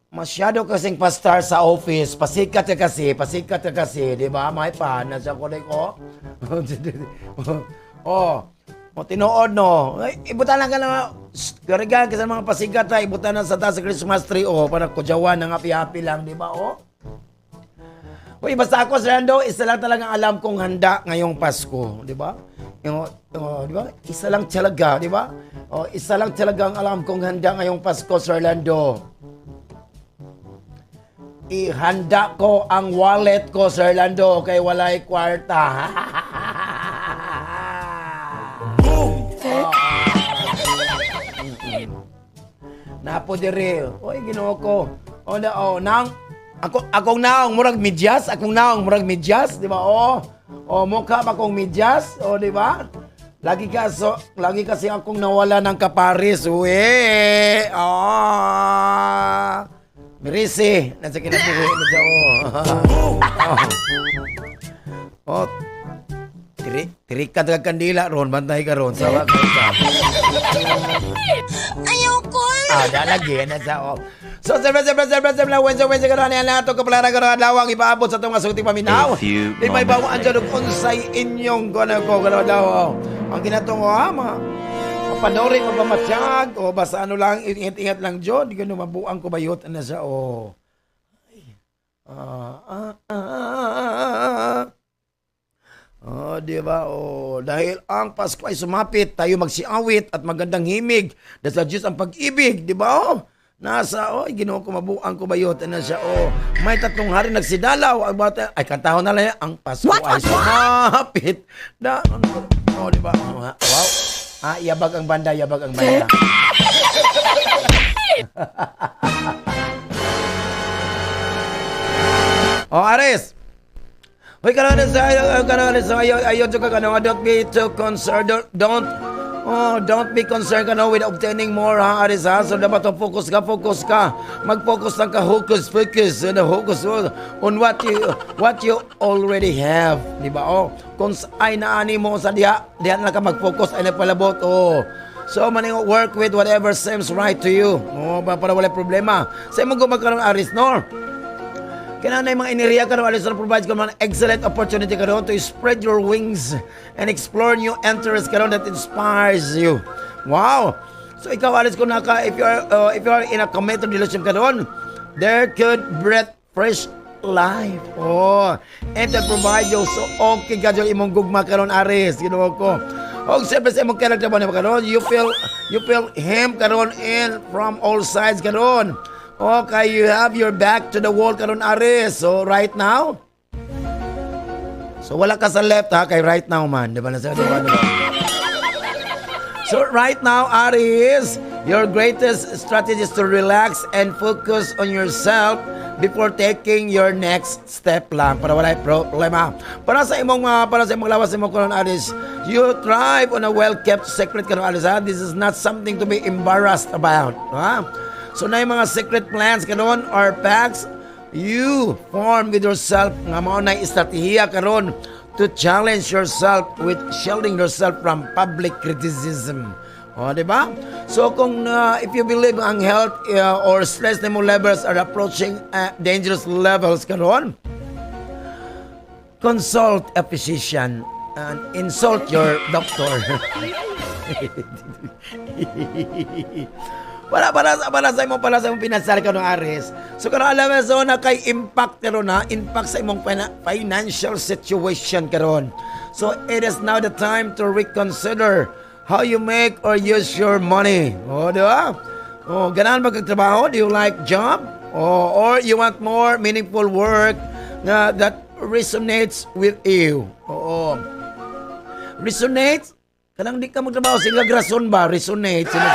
S5: Masyado kasing pa-star sa office, pasikat ka kasi, di ba? May pa, nasa kulay ko. Oh, o tinuod no. Ay, ibutan lang ka na, garigan kasi mga pasikat ha, ibutan na sa taas sa Christmas tree, oh, para kudyawan ng happy-happy lang, di ba, oh? Uy, basta ako, Sir Ando, isa lang talagang alam kong handa ngayong Pasko, di ba? Yung, oh, di ba? Isa lang talaga, di ba? Oh, isa lang talaga ang alam kong handa ngayong Pasko, Sir Lando. Ihanda ko ang wallet ko, Sir Lando, kay walay kwarta. Boom! Napo dire. Oy, Ginoo ko. O na oh, nang ako akong naong murag medyas, akong naong murag medyas, di ba? Oh. Oh, mukha ba akong medyas? Oh, di ba? Lagi kasi akong nawala ng kaparis. Uwe. Ah. Mirisi, nasa kinabuhi na siya, oh. Oh. Tiri, tiri ka taga kandila ron, bantay ka ron, sawa ka ka.
S3: Ayoko!
S5: Ah, dalagi na sa oh. So, siyempre, siyempre, siyempre, siyempre, Wednesday, Wednesday, karoon, yan na ito, kapalara, karoon, lawang ipaabot sa itong mga paminaw.
S8: A few
S5: Di may
S8: moments
S5: bawaan dyan, ug unsay inyong gano'n ko, gano'n daw, oh. Ang ginatungo, ha, mga panori, mapamatyag, o basta ano lang, ingat-ingat lang dyan, di gano'n, mabuang ko bayot, ano siya, oh. Ay. Ah, ah, ah, ah, ah. Oh, di ba? Oh, dahil ang Pasko ay sumapit, tayo magsiawit at magandang himig. Dahil sa Diyos ang pag-ibig, di ba? Oh, nasa, oh, Ginoo ko mabuang ko bayot na siya. Oh, may tatlong hari nagsidalaw. Ang bata, ay kantahon na lang yan. Ang Pasko ay sumapit. Na, oh, di ba? Oh, ha? Wow. Ah, yabag ang banda, yabag ang banda. Oh, Aris. Hoy, karon sa karon sa ayo ayo ka kano, don't be too concerned, don't be concerned kano with obtaining more, ha, Aris, ha. So dapat to focus ka, mag-focus lang ka, focus, focus and focus on what you already have, di ba? Oh, kung ay naani mo sa diha diha na ka mag-focus ay nagpalabot, oh. So, maning work with whatever seems right to you. Oh, para wala problema. Sa imong gumagkaroon, Aris, no? Kailangan na yung mga enerhiya karon, Aris, provides ka man excellent opportunity karon to spread your wings and explore new interests karon that inspires you. Wow! So ikaw, Aris, kung naka, if you are in a committed relationship karon, there could breathe fresh life. Oh, and to provide you so okay ka dyan imong gugma karon, Aris. Ginoo ko. Og siyempre sa imong character ba karon, you feel him karon in from all sides karon. Okay, you have your back to the wall karon, Aris. So right now, so wala ka sa left ha, kay right now man, di ba na di ba, di ba? So right now, Aries, your greatest strategy is to relax and focus on yourself. before taking your next step lang para walay problema. Para sa imong lawas, imong karon, Aries, you thrive on a well-kept secret karon, Aries, ha? This is not something to be embarrassed about. Ha? So na yung mga secret plans karon or pacts you form with yourself nga mao na estratehiya karon to challenge yourself with shielding yourself from public criticism. O, di ba? So kung if you believe ang health or stress nimo levels are approaching dangerous levels karon, consult a physician and insult your doctor. Para sa imong pinasal karon, Aries. So karon alam mo, so na kay impact karon na impact sa imong financial situation karon. So it is now the time to reconsider how you make or use your money. Oh, di ba? Oh, ganahan ba kag trabaho? Do you like job? Oh, or you want more meaningful work na that resonates with you? Oo. Resonates? Kanang di ka magtrabaho, sige rason ba? Resonate. Sila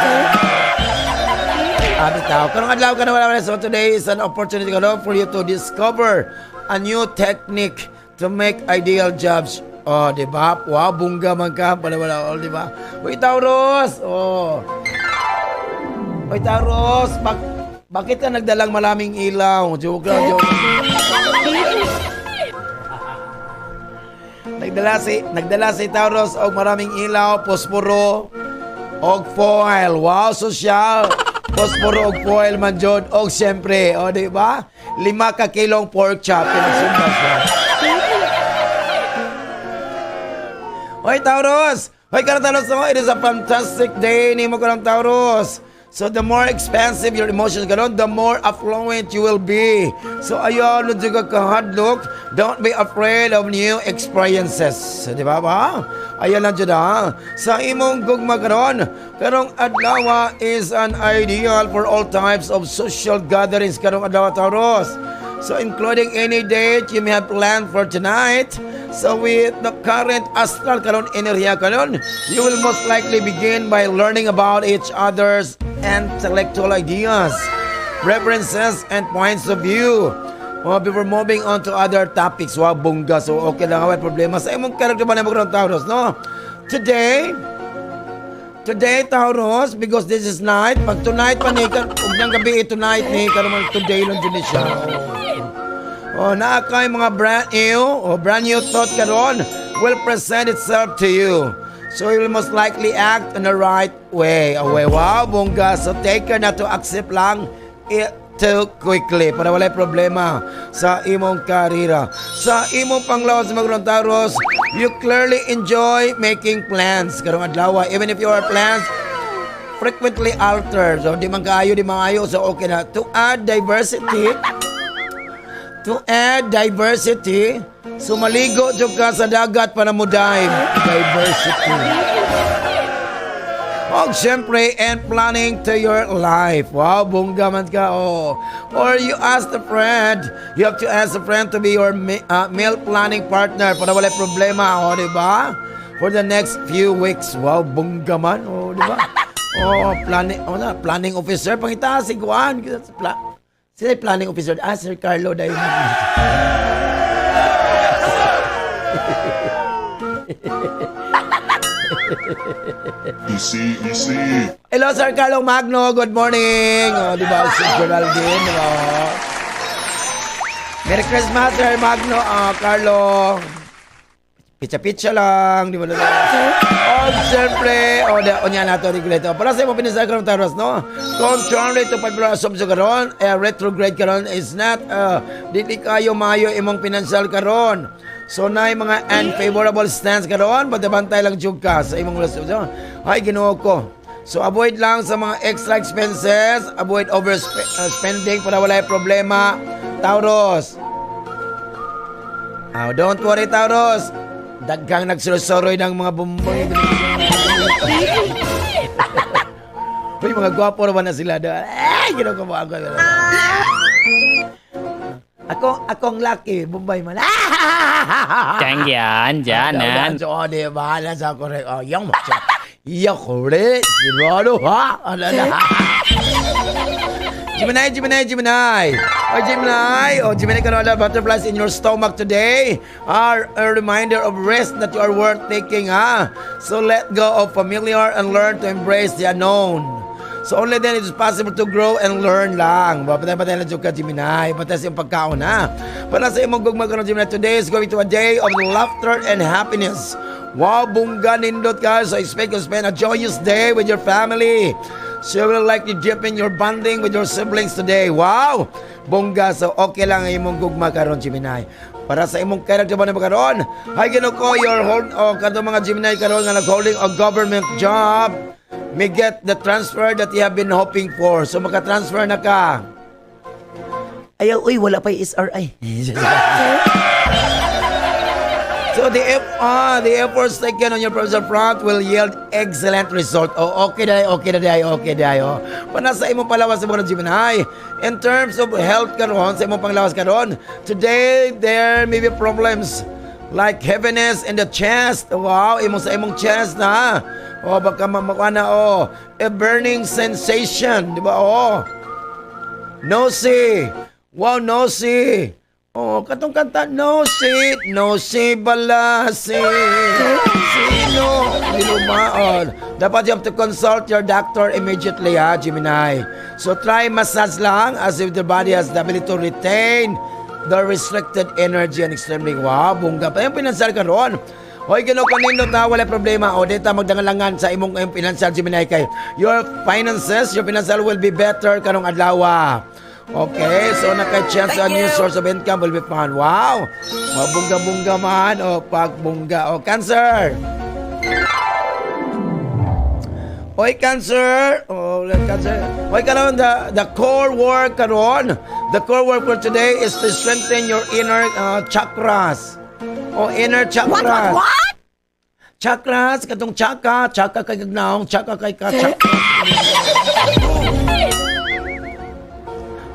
S5: Ah, bitaw. Karong adlaw ka na wala. So today is an opportunity karon for you to discover a new technique to make ideal jobs. Oh, di ba? Wow, bungga man ka. Wala wala, oh, di ba? Uy, Taurus! Oh. Uy, Taurus, bakit ka nagdalang maraming ilaw? Joke lang, joke. Nagdala si Taurus og maraming ilaw, posporo og foil. Wow, social. Posporo og foil man jud og siyempre, o di ba? 5 ka kilong pork chop pinagsumba siya. Hoy, Taurus! Hoy, karon, Taurus, oh, it is a fantastic day nimo karon, Taurus. So the more expansive your emotions karon, the more affluent you will be. So ayaw no jud ka kahadlok, don't be afraid of new experiences. So, di ba ba? Ayaw lang jud ha. Sa imong gugma karon, karong adlaw is an ideal for all types of social gatherings karong adlaw, Taurus. So including any date you may have planned for tonight. So with the current astral karon enerhiya karon, you will most likely begin by learning about each other's intellectual ideas, preferences, and points of view. Oh, before moving on to other topics, wow, bongga. So okay lang, wala problema. Sa imong character ba na mo karon, Taurus, no? Today, Taurus, because this is night, pag tonight pa ni, ug nang gabi tonight ni, karon man today lang jud ni siya. Oh, naa kay mga brand new o brand new thought karon will present itself to you. So you will most likely act in the right way. Away, wow, bongga. So take care not to accept lang it too quickly para walay problema sa imong karera. Sa imong panglawas sa mga Taurus, you clearly enjoy making plans karong adlaw. Even if your plans frequently alter. So di man kaayo, di man ayo. So okay na. To add diversity, so maligo jud ka sa dagat para mo dive. Diversity. Og syempre, and planning to your life. Wow, bongga man ka. Oh. Or you ask a friend. You have to ask a friend to be your meal planning partner para walay problema. Oh, di ba? For the next few weeks. Wow, bongga man. Oh, di ba? Oh, planning, oh, na, planning officer. Pangita si Juan. Sila yung planning officer. Ah, Sir Carlo dahil.
S8: Easy, easy.
S5: Hello, Sir Carlo Magno. Good morning. Oh, di ba? Si Geraldine, di ba? Merry Christmas, Sir Magno. Ah, Carlo. Pitsa-pitsa lang, di ba? Oh, siyempre, oh, da, unya na ito, regulate. Para sa imong pinisay karon, Taurus, no? Contrary to popular assumption karon, eh, retrograde karon is not, dili kayo maayo imong pinansyal karon. So, na mga unfavorable stance karon, bantay lang jud ka sa imong relasyon. Ay, Ginoo ko. So, avoid lang sa mga extra expenses, avoid overspending para walay problema. Taurus. Ah, don't worry, Taurus. Daghang nagsuroy ng mga bumboy. Uy, mga gwapo naman na sila doon. Ay, ginoo ko mo ako. Ako, akong lucky, Bombay man.
S9: Tangyan, janan.
S5: Oh, di ba? Nasa correct. Oh, yang mo. Ya, correct. Siguro, ha? Ano na? Gemini, Gemini, Gemini. Oh, Gemini. Oh, Gemini, karon butterflies in your stomach today are a reminder of risk that you are worth taking, ha? So let go of familiar and learn to embrace the unknown. So only then it is possible to grow and learn lang. Patay-patay lang ka, Gemini. Patay sa iyong pagkaon, ha? Para sa imong gugma karon, Gemini, today is going to a day of laughter and happiness. Wow, bungga nindot ka. So expect to spend a joyous day with your family. So you will like to deepen your bonding with your siblings today. Wow! Bongga. So okay lang ang imong gugma karon, Gemini. Para sa imong character ba na karon? Hay Ginoo ko, your hold oh, kadto mga Gemini karon nga nag-holding a government job may get the transfer that you have been hoping for. So maka-transfer na ka. Ayaw, uy, wala pa yung SRI. So the efforts taken on your personal front will yield excellent result. Oh, okay day, okay na day, okay day. Oh. Para sa imong palawas sa mga Gemini, in terms of health karon, sa imong panglawas karon, today there may be problems like heaviness in the chest. Wow, imong sa imong chest na. Oh, baka mamakuha na, oh, a burning sensation, di ba? Oh. Nosy. Wow, nosy. Oh, katong kanta, nosy, nosy balasi. Sino? Dinumaon. Dapat you have to consult your doctor immediately, ha, Gemini. So try massage lang as if the body has the ability to retain the restricted energy and extremely, wow, bongga pa. Yung pinansyal karon. Hoy, Ginoo kanindot na wala problema. O, dita magdangalangan sa imong imong financial, Gemini, kay your finances, your financial will be better karong adlaw. Okay, so naka-chance a new source of income will be found. Wow! Mabungga-bungga man o pagbungga o Cancer. Oy, Cancer! Oh, Cancer. Oy, karon the core work karon. The core work for today is to strengthen your inner chakras. O inner chakras.
S4: What, what, what?
S5: Chakras, katong chaka, chaka kay gagnaong, chaka kay ka, chaka.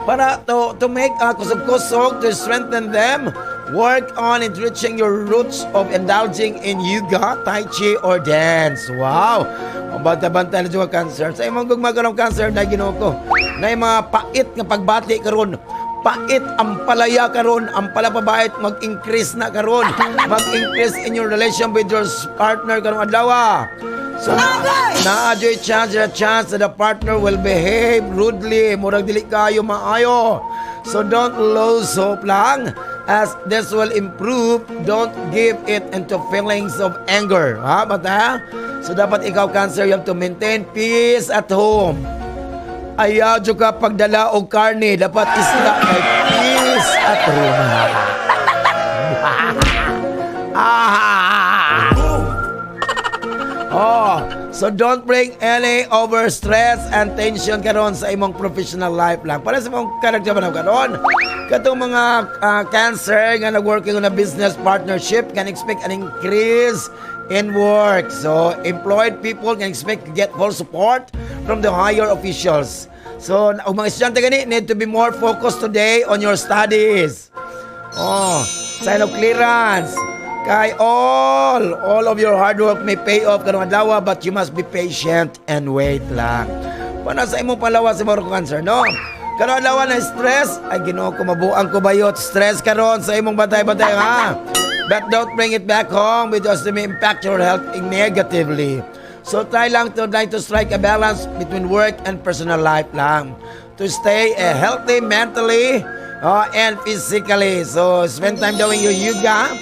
S5: Para to make kusog-kusog, to strengthen them, work on enriching your roots of indulging in yoga, tai chi, or dance. Wow! Ang banta-banta na dyan Cancer. Sa imong gugma karong Cancer, na Ginoo ko. Na yung mga pait nga pagbati karon. Pait ang palaya karon, ang palapabait mag-increase na karon. Mag-increase in your relation with your partner karong adlaw. So, naa joy chance, a chance that the partner will behave rudely, murag dili kayo maayo. So don't lose hope lang, as this will improve. Don't give it into feelings of anger. Ha, bata? So dapat ikaw, Cancer, you have to maintain peace at home. Ayaw jud ka pagdala og karne, dapat isda kay peace at home. Ah! Oh, so don't bring any over stress and tension karon sa imong professional life lang. Para sa imong character man karon, katong mga Cancer nga nag-working on a business partnership can expect an increase in work. So, employed people can expect to get full support from the higher officials. So, ang mga estudyante gani need to be more focused today on your studies. Oh, sign of clearance. Kay all of your hard work may pay off karong adlaw, but you must be patient and wait lang. Para sa imong palawas sa mga Cancer, no? Karong adlaw na stress, ay Ginoo ko, mabuang ko bayot stress karon sa imong bantay-bantay ha. But don't bring it back home because it may impact your health negatively. So try to strike a balance between work and personal life lang. To stay healthy mentally and physically. So spend time doing your yoga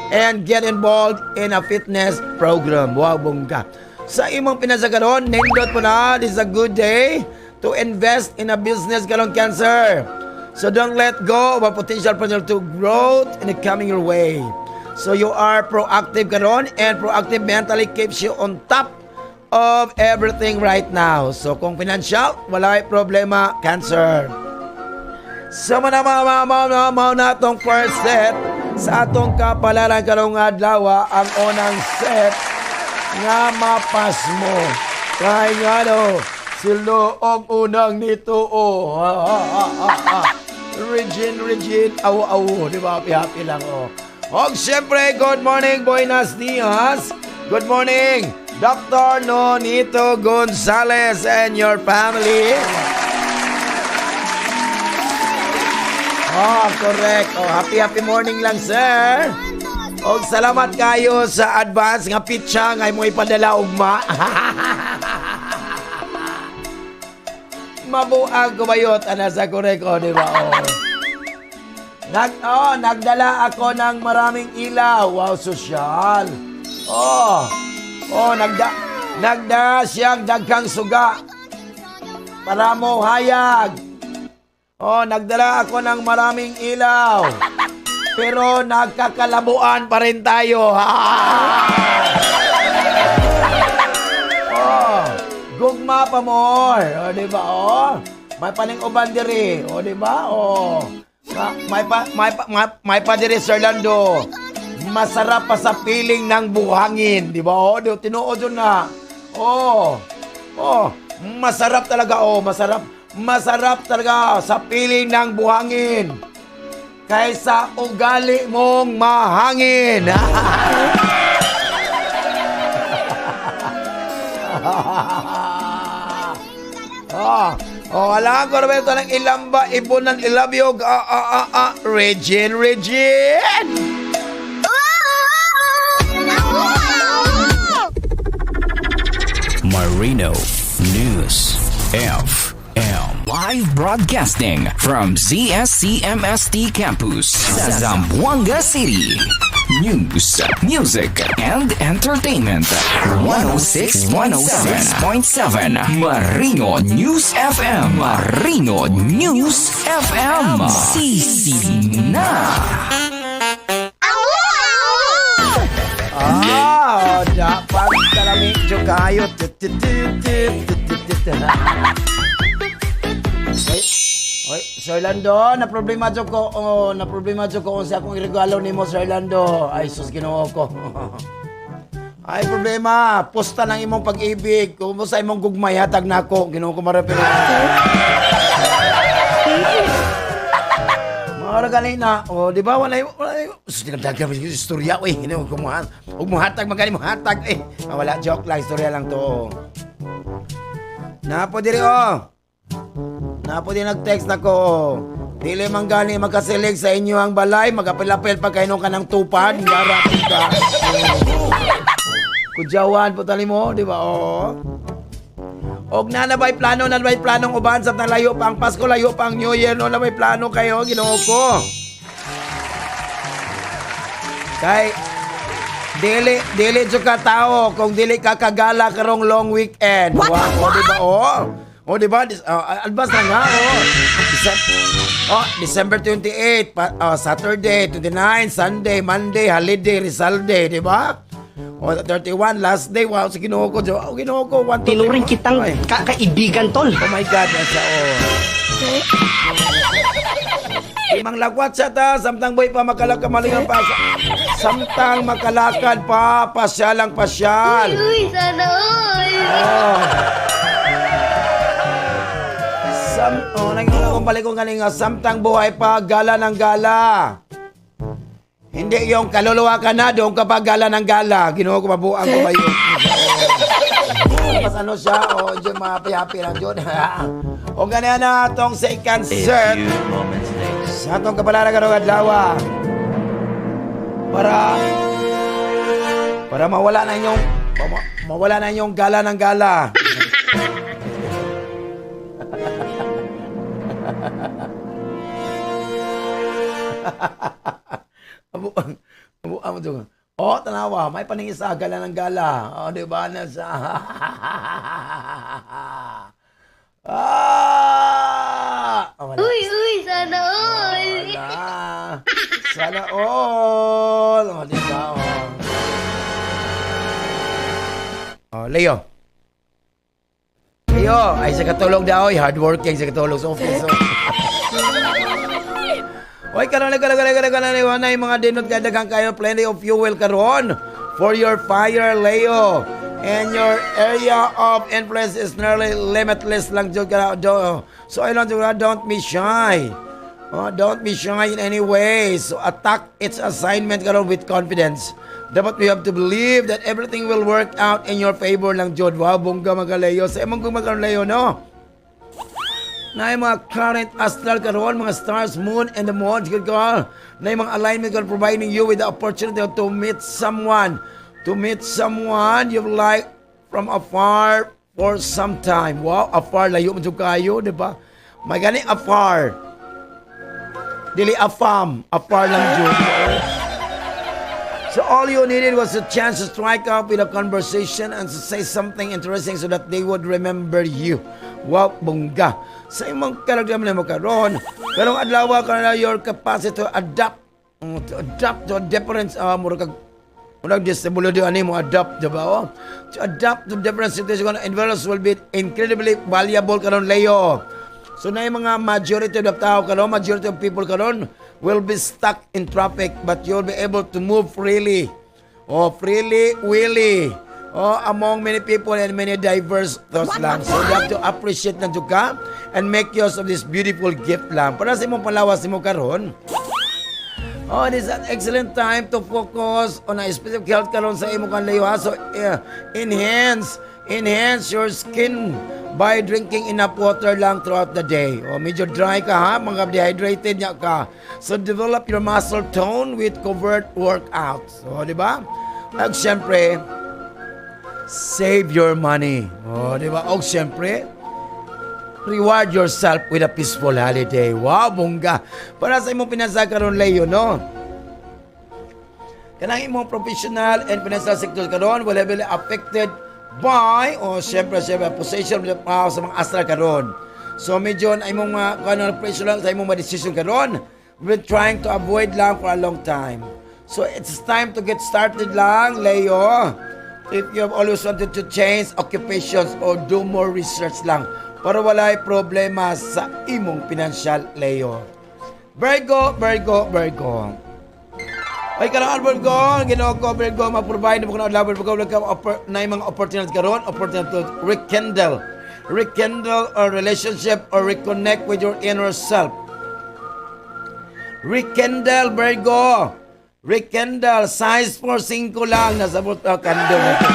S5: and get involved in a fitness program. Wow, bongga. Sa imong pinasagaron, nindot po na, this is a good day to invest in a business karon, Cancer. So don't let go of a potential potential to growth in the coming your way. So you are proactive karon and proactive mentally keeps you on top of everything right now. So kung financial, wala problema, Cancer. So mana mga mga mga na atong first set sa atong kapalaran karong adlaw, ang unang set nga mapasmo. Kay nga no, silo ang unang nito oh. Ha, ha, ha, ha, ha. Regine, Regine, aw aw, di ba? Happy, happy lang oh. Og syempre, good morning, buenos dias. Good morning, Dr. Nonito Gonzalez and your family. Oh, correct. Oh, happy happy morning lang, sir. Og salamat kayo sa advance nga pitsa nga imo ipadala ugma. Mabuang kumayot ana sa correct, oh, di ba? Oh. Nagdala ako ng maraming ilaw. Wow, sosyal. Oh. Oh, nagda siyang daghang suga para mo hayag. Oh, nagdala ako ng maraming ilaw. Pero nagkakalabuan pa rin tayo. Oh, gugma pa more. Oh, di ba? Oh, may paning uban diri. Oh, di ba? Oh. May pa diri, Sir Lando. Masarap pa sa piling ng buhangin, di ba? Oh, di, tinuod yun na. Oh. Oh, masarap talaga, oh, masarap. Masarap talaga sa piling ng buhangin kaysa ugali mong mahangin. Oh, alam ko Roberto ng ilamba, ibon ng ilabyog. Ah, ah, ah, ah. Regine, Regine!
S7: Marino News FM. Live broadcasting from ZSCMST Campus, Zamboanga City. News, music, and entertainment. 106 106.7 Marino News FM. Marino News FM. CC na.
S5: Ah, dapat kalami kayo. Tut, tut, tut, tut, tut, tut, tut. Oy, oy, Sir Lando, na problema jud ko. Oh, na problema jud ko sa akong regalo nimo, Sir Lando. Ay, sus, Ginoo ko. Ay, problema. Posta ng imong pag-ibig. Kung mo sa imong gugmay, hatag nako. Ginoo ko mara pero. Mga gani na, oh, di ba? Wala, wala, sus, dinagdagan mo yung istorya, uy. Hindi mo kumuha. Huwag mo hatag, magkani mo hatag, eh. Ah, wala, joke lang, istorya lang to. Oh. Napo diri, oh. Napo din nag-text ako, oh. Dili man gani magkasilig sa inyo ang balay, magapil-apil pa kayo ka ng tupad, garapin ka. Kudyawan po tali mo, di ba? Oo. Og na na ba'y plano, na ba'y planong uban sa layo pa ang Pasko, layo pa ang New Year, no na may plano kayo, Ginoo ko. Kay dili dili jud ka tao kung dili ka kagala karong long weekend.
S4: What?
S5: Wow, oh, di ba? Oh. Oh, di ba? Oh, advance na nga, oh. Oh, December 28, pa, oh, Saturday, 29, Sunday, Monday, holiday, Rizal Day, di ba? Oh, 31, last day. Wow, sa Ginoo ko. Oh, Ginoo ko, 1, 2,
S8: Tinuring kitang
S5: Ay.
S8: kakaibigan, tol.
S5: Oh my God, nasa oh. Limang lakwat siya ta, samtang boy pa makalakamalingan pa. Samtang makalakad pa, pasyal ang pasyal.
S3: Uy, sana all!
S5: Oh. Oh, nangyayon akong balik ko galing nga, samtang buhay pa, gala ng gala. Hindi yung kaluluwa ka na, doon ka pa gala ng gala. Ginoo ko, mabuang ko ba yun? Mas ano siya, o, oh, dyan happy-happy lang dyan. O ganyan na atong second set. Sa atong kapalaran karong adlaw. Para mawala na inyong gala ng gala. Abu, abu, abu, oh, tanawa, may paningisa, gala ng gala. Oh, di ba? Nasa... Ah! Oh, wala.
S3: Uy, uy, sana all!
S5: Wala. Sana all. Oh, di ba? Oh. Oh, Leo. Leo, ay sa katulog daw, oy, hardworking sa katulog sa office. Oh. Oy, karon karon karon karon karon karon mga dinot kay daghang kayo plenty of fuel karon for your fire, Leo. And your area of influence is nearly limitless lang jud ka. So ay lang jud ka, don't be shy. Oh, don't be shy in any way. So attack its assignment karon with confidence. Dapat we have to believe that everything will work out in your favor lang jud. Wow, bongga magaleo. Sa imong kung Leo, no? Na yung mga current astral karon, mga stars, moon, and the moon, good ka. Na yung mga alignment karon providing you with the opportunity to meet someone. To meet someone you like from afar for some time. Wow, afar, layo man jud kayo, di ba? May gani afar. Dili afam, afar lang jud. So all you needed was a chance to strike up with a conversation and to say something interesting so that they would remember you. Wow, bongga. Sa imong karakter mo karon, karong adlaw ka na your capacity to adapt to a different mura kag murag disability ani mo adapt, di ba? Oh? To adapt to different situations and environments will be incredibly valuable karon, Leo. So na yung mga majority of the tao karon, majority of people karon will be stuck in traffic, but you'll be able to move freely. Oh, freely, willy. Oh, among many people and many diverse thoughts lang. So you have to appreciate na jud ka and make use of this beautiful gift lang. Para sa imong palawas nimo karon, oh, it is an excellent time to focus on a specific health karon sa imong kan, Leo, ha. So, enhance your skin by drinking enough water lang throughout the day. Oh, medyo dry ka ha, mga dehydrated nya ka. So, develop your muscle tone with covert workouts. So, di ba? At syempre, save your money. Oh, di ba? O syempre, reward yourself with a peaceful holiday. Wow, bongga. Para sa imong pinansa karon, Leo, no? Kanang imong professional and financial sector karon will heavily affected by o syempre syempre position sa mga astral karon. So medyo ang imong mga kung ano pressure lang sa imong mga decision karon. We've been trying to avoid lang for a long time. So it's time to get started lang, Leo. If you have always wanted to change occupations or do more research lang para walay problema sa imong financial, Leo. Virgo, Virgo, Virgo. Ay karon, Virgo, Ginoo ko, Virgo, ma-provide mo kuno adlaw, Virgo, ka na mga opportunities karon, opportunity to rekindle a relationship or reconnect with your inner self. Rekindle, Virgo. Rekindle, size 4 5 lang nasa bot candle na to.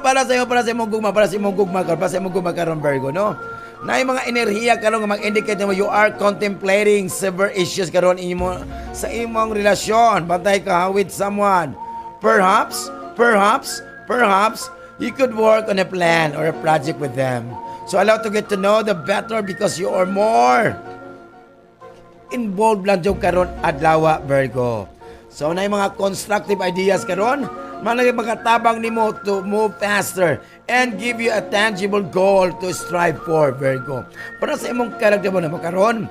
S5: Para sa iyo, para sa imong gugma, para sa imong gugma karon, para sa imong gugma karon, Virgo, no? Na yung mga enerhiya karon nga mag-indicate mo you are contemplating severe issues karon imo sa imong relasyon. Bantay ka ha, with someone. Perhaps, perhaps, perhaps you could work on a plan or a project with them. So allow to get to know the better because you are more involved lang jud karon adlaw, Virgo. So na yung mga constructive ideas karon, mga makatabang nimo to move faster and give you a tangible goal to strive for, Virgo. Para sa imong karakter mo na mo karon,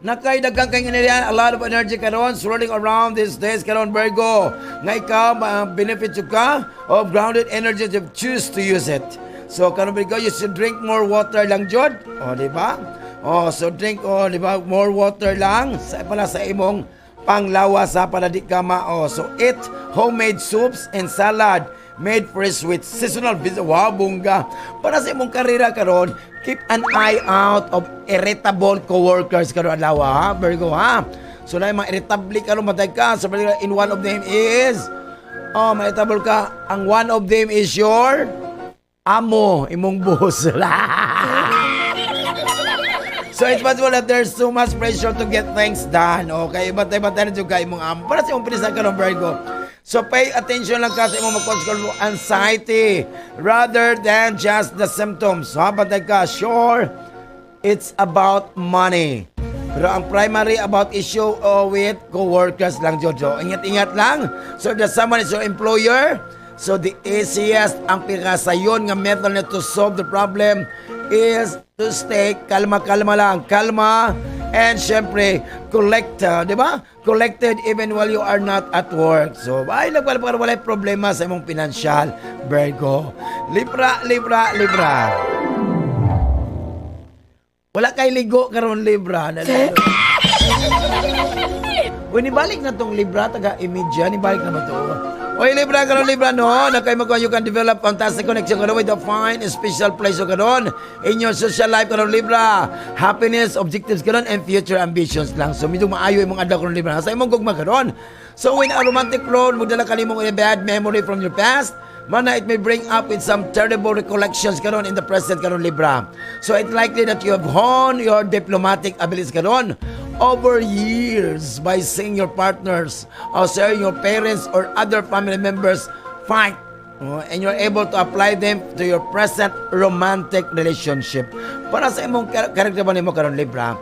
S5: nakay daghang kay enerhiya, a lot of energy karon swirling around these days karon, Virgo. Nga ikaw benefit jud ka of grounded energy if you choose to use it. So karon, Virgo, you should drink more water lang jud. O, di ba? O, so drink, o, di ba? More water lang sa pala sa imong panglawas ha, para di ka mao. So eat homemade soups and salad made fresh with seasonal vegetables. Wow, bongga. Para sa imong karera karon, keep an eye out of irritable coworkers karon adlaw ha, Virgo ha. So na yung mga irritable karon matay ka. So in one of them is oh, ma-irritable ka. Ang one of them is your amo, imong boss. So it's possible that there's too much pressure to get things done. Okay, bantay-bantay na jud ka imong amo. Para sa imong pinisa karon, Virgo. So pay attention lang ka sa imong mag-control mo anxiety rather than just the symptoms. Ha, bantay ka. Sure, it's about money. Pero ang primary about issue, oh, with co-workers lang, Jojo. Ingat-ingat lang. So if the someone is your employer, so the easiest, ang pinakasayon nga method na to solve the problem is to stay kalma-kalma lang. Kalma and syempre, collect, di ba? Collected even while you are not at work. So, ay, nagwala para walay problema sa imong financial, Virgo. Libra, Libra, Libra. Wala kay ligo karon, Libra. Uy, nibalik na tong Libra, taga imidya, nibalik na ba to? Oy, Libra karon, Libra, no? Na kay magkuha, you can develop fantastic connection karon with a fine special place karon in your social life karon, Libra. Happiness, objectives karon, and future ambitions lang. So, medyo maayo imong adlaw karon, Libra. Sa imong gugma karon. So when a romantic role mo dala kanimo a bad memory from your past, mana it may bring up with some terrible recollections karon in the present karon, Libra. So it's likely that you have honed your diplomatic abilities karon over years by seeing your partners or seeing your parents or other family members fight. Oh, and you're able to apply them to your present romantic relationship. Para sa imong character ba nimo karon, Libra?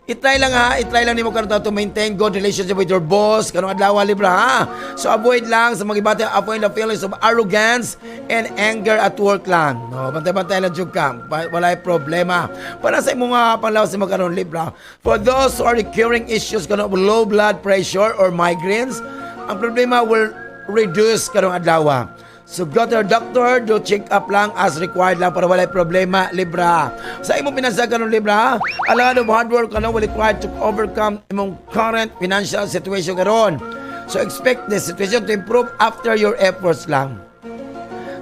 S5: I-try lang ha, i-try lang nimo karon to maintain good relationship with your boss karong adlaw, Libra, ha. So avoid lang sa mga ibate, avoid the feelings of arrogance and anger at work lang. No, bantay-bantay lang jud ka. Walay problema. Para sa imong panglawas nimo karon, Libra, for those who are recurring issues karon of low blood pressure or migraines, ang problema will reduce karong adlaw. So go to your doctor, do check up lang as required lang para walay problema, Libra. Sa imong pinansyal karon, Libra, a lot of hard work karon will required to overcome imong current financial situation karon. So expect the situation to improve after your efforts lang.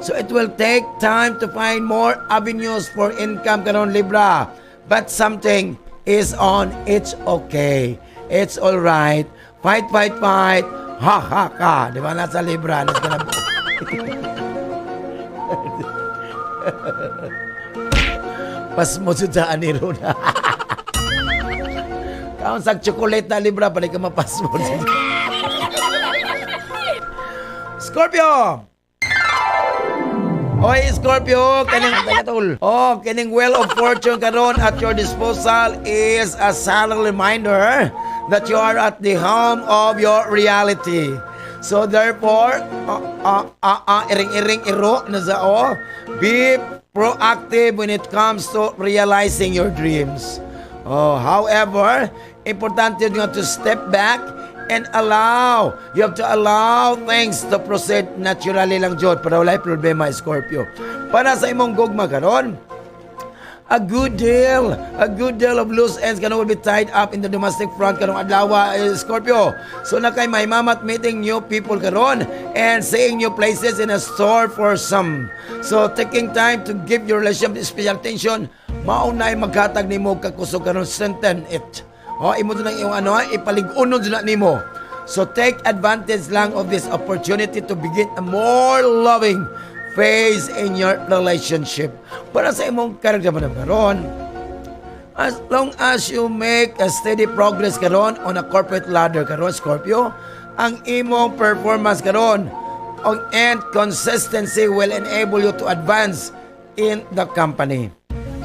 S5: So it will take time to find more avenues for income karon, Libra. But something is on. It's okay. It's all right. Fight, fight, fight. Ha, ha, ha. Di ba? Nasa Libra. Let's gonna. Pas mo sa aniro na. Kaon sa chocolate na, Libra, balik ka mapasmo. Scorpio! Oy, Scorpio, kaning tol. Oh, kining wheel of fortune karon at your disposal is a subtle reminder that you are at the helm of your reality. So therefore, iring-iring iro na sa oh, be proactive when it comes to realizing your dreams. Oh, however, importante nga to step back and allow. You have to allow things to proceed naturally lang jud para walay problema, Scorpio. Para sa imong gugma karon, a good deal of loose ends karon will be tied up in the domestic front karong adlaw, eh, Scorpio. So na kay may mamat meeting new people karon and seeing new places in a store for some. So taking time to give your relationship special attention, mao na'y maghatag nimo kakusog karon, strengthen it. Oh, imo lang iyong ano, ipalig-unon na nimo. So take advantage lang of this opportunity to begin a more loving phase in your relationship. Para sa imong character man karon, as long as you make a steady progress karon on a corporate ladder karon, Scorpio, ang imong performance karon and consistency will enable you to advance in the company.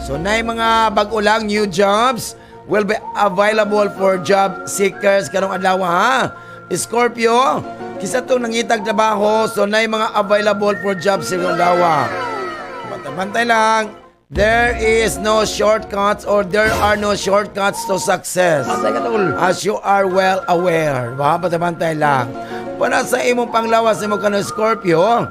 S5: So nay mga bag-o lang new jobs will be available for job seekers karong adlaw ha. Scorpio, kisa tong nangitag trabaho, so nay mga available for job seeker adlaw. Bantay-bantay lang. There is no shortcuts or there are no shortcuts to success. As you are well aware. Ba, bantay-bantay lang. Para sa imong panglawas nimo kano, Scorpio,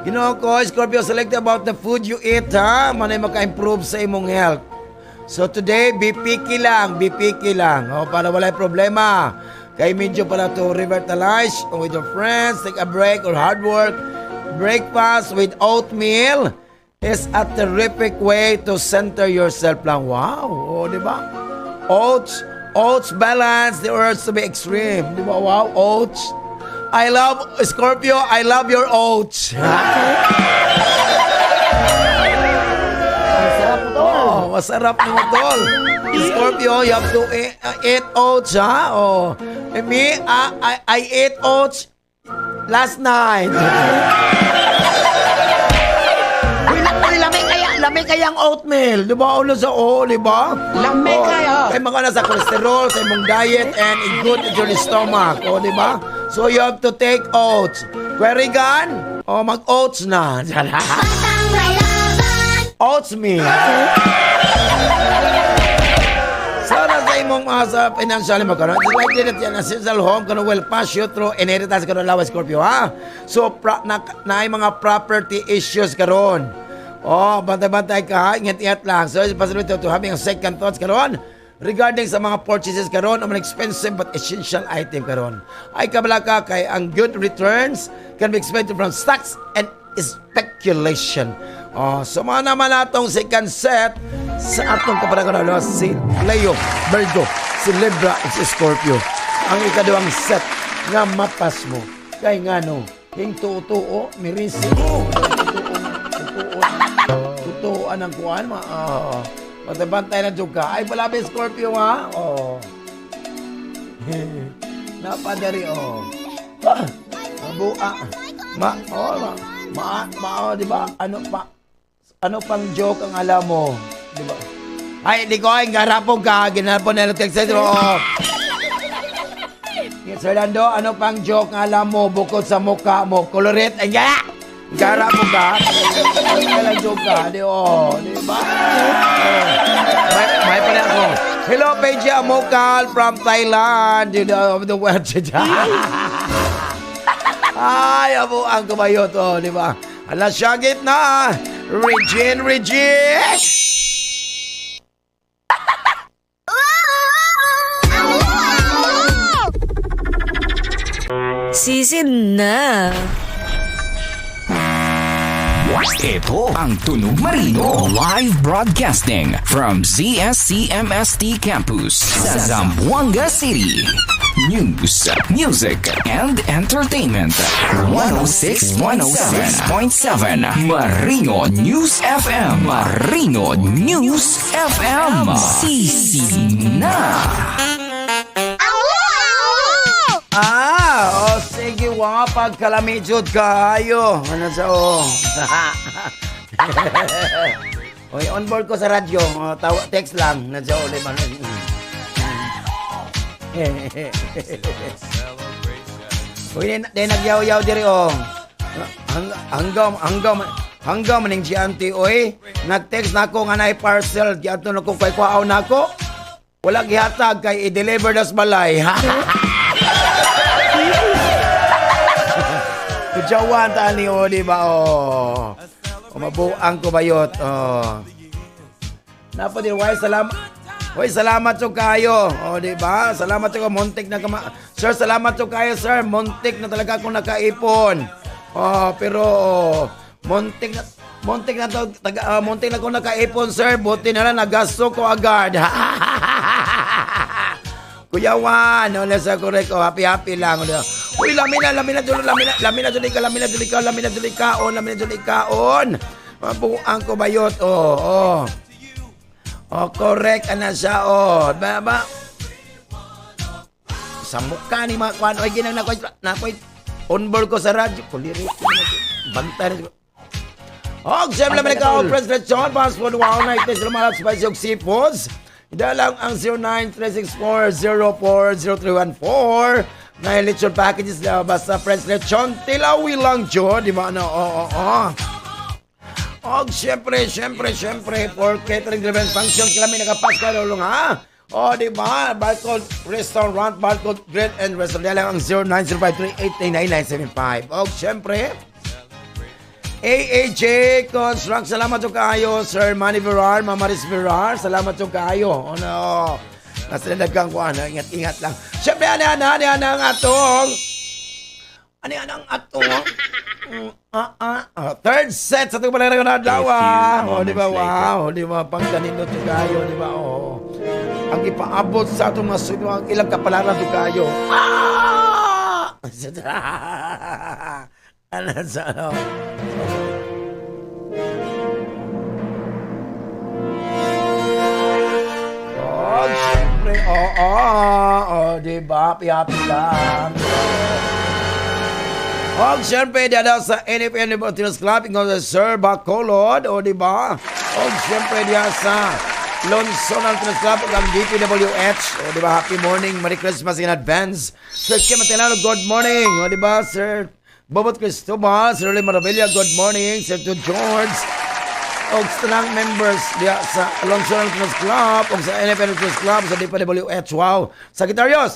S5: Ginoo ko, Scorpio, select about the food you eat, ha? Manay maka-improve sa imong health. So today, be picky lang, be picky lang. O, para walay problema. Kay medyo para to revitalize with your friends, take a break or hard work. Breakfast with oatmeal is a terrific way to center yourself lang. Wow, o, di ba? Oats, oats balance the urge to be extreme. Di ba? Wow, oats. I love, Scorpio, I love your oats.
S6: Ang sarap mo, tol.
S5: Oh, masarap mo, tol. Scorpio, you have to eat oats, ha? Oh. And me, I ate oats last night. Uy, uy, lami kaya, lami kaya ang oatmeal. Di ba? Ulo sa o, di ba?
S6: Lami
S5: Oh,
S6: kayo.
S5: Kay mga nasa cholesterol sa imong diet and it good in your stomach. O, di ba? So you have to take oats. Querigan, o mag-oats na.
S3: Batang may laban.
S5: Oats me. Sana sa imong mga sa financial mo karon, it's likely that yan essential home karon will pass you through inheritance karon lawas, Scorpio, ha. So pra, na mga property issues karon. Oh, bantay-bantay ka ha, ingat-ingat lang. So it's possible to having a second thoughts karon regarding sa mga purchases karon o mga expensive but essential item karon. Ay kabala ka kay ang good returns can be expected from stocks and speculation. Oh, so mga naman atong second set sa atong kapanahonan, si Leo, Virgo, si Libra, at si Scorpio. Ang ikaduhang set. Nga mapas mo. Kay ngano, king tuo-tuo, mirisi. Tuo, tuo, ang kuan, ma. Oh. Bantay na jud ka. Ay, palabi Scorpio ha. Oh. Napadari oh. Ah, mabua. Ma, oh, ma, ma, ma, oh, di ba? Ano pa? Ano pang joke ang alam mo? Di ba? Ay, di ko ay garapon ka. Ginapon na lang text. Oh. Yes, Sir Lando, ano pang joke ang alam mo bukod sa mukha mo? Kolorit, ay nga! Garapon ka? Ano lang joke ka? Di, oh, di ba? Oh. May pala ako. Hello, Paige Amokal from Thailand. You know, the world. Ay, abo ang kumayot, oh, di ba? Alas syagit na. Regine, Regine!
S1: Season na!
S7: Ito ang Tunog Marino. Live broadcasting from ZSCMST Campus sa Zamboanga City. News, music, and entertainment. 106.7 Marino News FM. Marino News FM. Sisi na.
S5: Ah, oh, sige wa pagkalami jud kaayo. Ano sa oh. Oy, on board ko sa radyo. Oh, tawa, text lang. Nandiyan ulit man. Uy, di nagyaw-yaw diri oh. Hanggaw hanggaw hanggaw maning gianti oy. Nag-text na ako nga naay parcel, giadto na ko kay kuhaon nako. Wala gihatag kay i-deliver das balay. Kujawan ta ni o, di ba? Oh. O mabuang ko bayot. Oh. Napa din, why salamat. Hoy, salamat so kayo. O, di ba? Salamat so muntik na kama. Sir, salamat so kayo, sir. Muntik na talaga akong nakaipon. Oh, pero oh, muntik na to, taga, muntik na akong nakaipon, sir. Buti na lang nagasto ko agad. Kuya Juan, wala sa correct. Oh, happy happy lang. Uy, lami na, lami na, lami na, lami na, lami na, lami na, lami na, lami na, on, lami na, on. Mabuang ko bayot, oh, oh. Oh, correct, ana siya, oh. Ba, ba? Sa mukha ni mga kwan, oy, ginang nakoy, nakoy, on board ko sa radyo. Kulirit, bantay na. Og, siyempre, naman ikaw, President John, passport, wow, night, lumalap, spicy, og seafoods. Dalang ang 09364040314 na lechon packages na basta French lechon tilawi lang John, di ba? Ano, oo, oo. Og syempre, syempre, syempre, for catering driven function, kami nakapasko lulong ha? O, di ba? Barcode Restaurant, Barcode Grill and Restaurant. Dalang ang 0905389975. Og syempre, AAJ Construct, salamat sa kaayo, Sir Manny Verar, Mama Maris Verar, salamat sa kaayo. Ano, nasa dagang ko, ano, ingat-ingat lang. Siyempre, ano, ano, ano, ano, ang atong, ano, ano, ang atong, third set sa itong palagay na adlaw, ah. O, di ba, wow, di ba, pangganino to kayo, di ba, oh. Ang ipaabot sa atong mga suyo, ang ilang kapalaran to kayo. Ah! Ano sa ano? Oh, siyempre, oo, oh, di ba? Happy-happy lang. Oh, siyempre, diyan daw sa NFN Libertinos Club, ingon sa Sir Bacolod, o di ba? Oh, siyempre, diyan sa Lonson Libertinos Club, ug ang DPWH, o di ba? Happy morning, Merry Christmas in advance. Sir Kim Atenano, good morning, o di ba, Sir Bobot Cristobal, Sir Rolly Maravilla, good morning, Sir to George, og sa tanang members diya sa Alonso Libertinos Club, og sa NFN Libertinos Club, sa DPWH, wow, Sagittarius!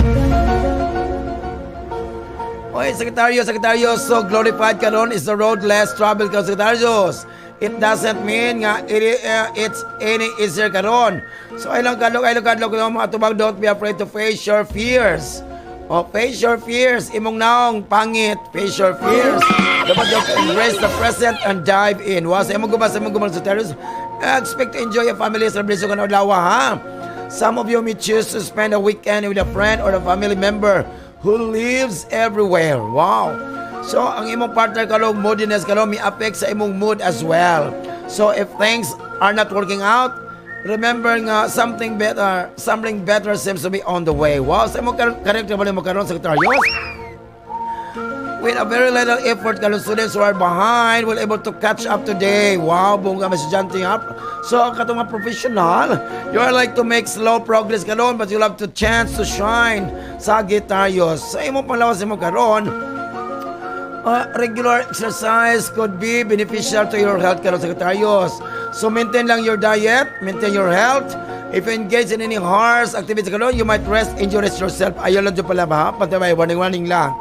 S5: Oy, Sagittarius, Sagittarius, so glorified karon is the road less traveled ka, Sagittarius. It doesn't mean nga it's any easier karon. So ay lang kadlok, mga tubag, don't be afraid to face your fears. Oh, face your fears. Imong naong pangit, face your fears. Dapat you embrace the present and dive in. Wa sa imong guba, sa imong guba, Sagittarius. Expect to enjoy your family celebration kan adlaw, ha? Some of you may choose to spend a weekend with a friend or a family member. who lives everywhere. Wow. So, ang imong partner karong moodiness karon may affect sa imong mood as well. So, if things are not working out, remember nga something better seems to be on the way. Wow, sa imong character ba mo karon, Sagittarius? With a very little effort karon, students who are behind will able to catch up today. Wow, bongga mga estudyante ha. So, ang katong mga professional, you are like to make slow progress karon, but you'll have to chance to shine, Sagittarius. Sa imong panglawas mo karon, regular exercise could be beneficial to your health karon, Sagittarius. So maintain lang your diet, maintain your health. If you engage in any harsh activities karon, you might risk injuries yourself. Ayaw lang dyan pala ba? Pantay, warning-warning lang.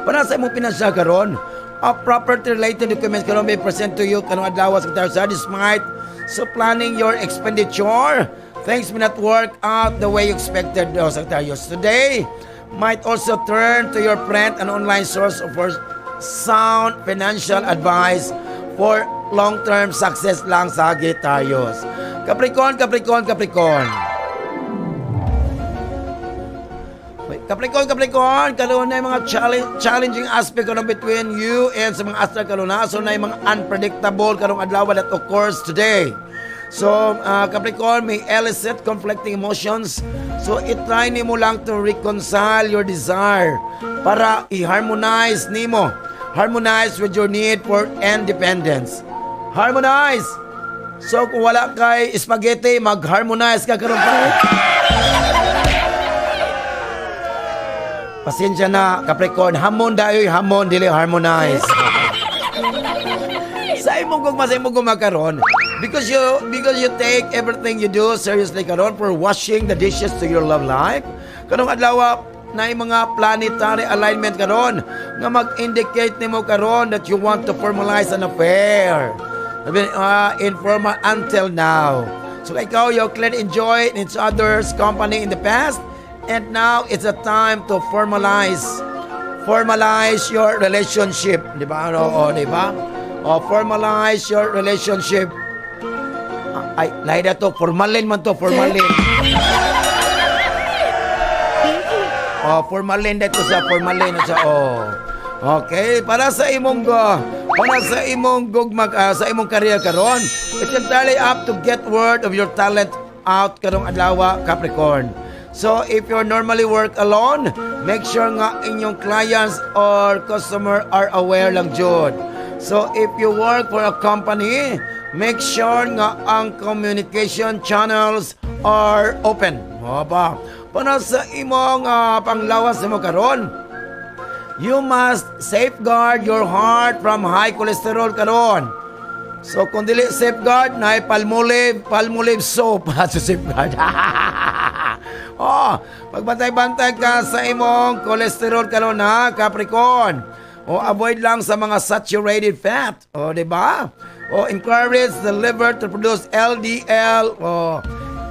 S5: Para sa imong pinansyal karon, a property-related documents karon may present to you karong adlaw, Sagittarius. This might so planning your expenditure. Things may not work out the way you expected, oh, Sagittarius. Today, might also turn to your friend and online source for sound financial advice for long-term success lang, Sagittarius. Capricorn, Capricorn, Capricorn. Wait, Capricorn, Capricorn, karon na yung mga challenging aspect karon between you and sa mga astral karon na. So na yung mga unpredictable karong adlaw that occurs today. So, Capricorn may elicit conflicting emotions. So, itry nimo lang to reconcile your desire para i-harmonize nimo. Harmonize with your need for independence. Harmonize! So, kung wala kay spaghetti, mag-harmonize ka karon pa. Pasensya na, Capricorn. Hamon dayoy hamon, dili harmonize. Sa imong gugma, sa imong gugma karon, because you take everything you do seriously karon, for washing the dishes to your love life. Karong adlaw na yung mga planetary alignment karon nga mag-indicate nimo karon that you want to formalize an affair. Sabi, informal until now. So ikaw, you clearly enjoy each other's company in the past, and now it's a time to formalize your relationship. Di ba? Oo, di ba? O, formalize your relationship. Ah, ay, lahi na to. Formalin man to, formalin. Oh, formalin dito sa formalin sa, oh. Okay, para sa imong gugma, sa imong career karon, it's entirely up to get word of your talent out karong adlaw, Capricorn. So if you normally work alone, make sure nga inyong clients or customer are aware lang jud. So if you work for a company, make sure nga ang communication channels are open. O ba? Para sa imong panglawas nimo karon, you must safeguard your heart from high cholesterol karon. So kung dili safeguard, na Palmolive, Palmolive soap sa safeguard. Oh, pagbantay-bantay ka sa imong cholesterol karon ha, Capricorn. O avoid lang sa mga saturated fat. O, di ba? O encourage the liver to produce LDL o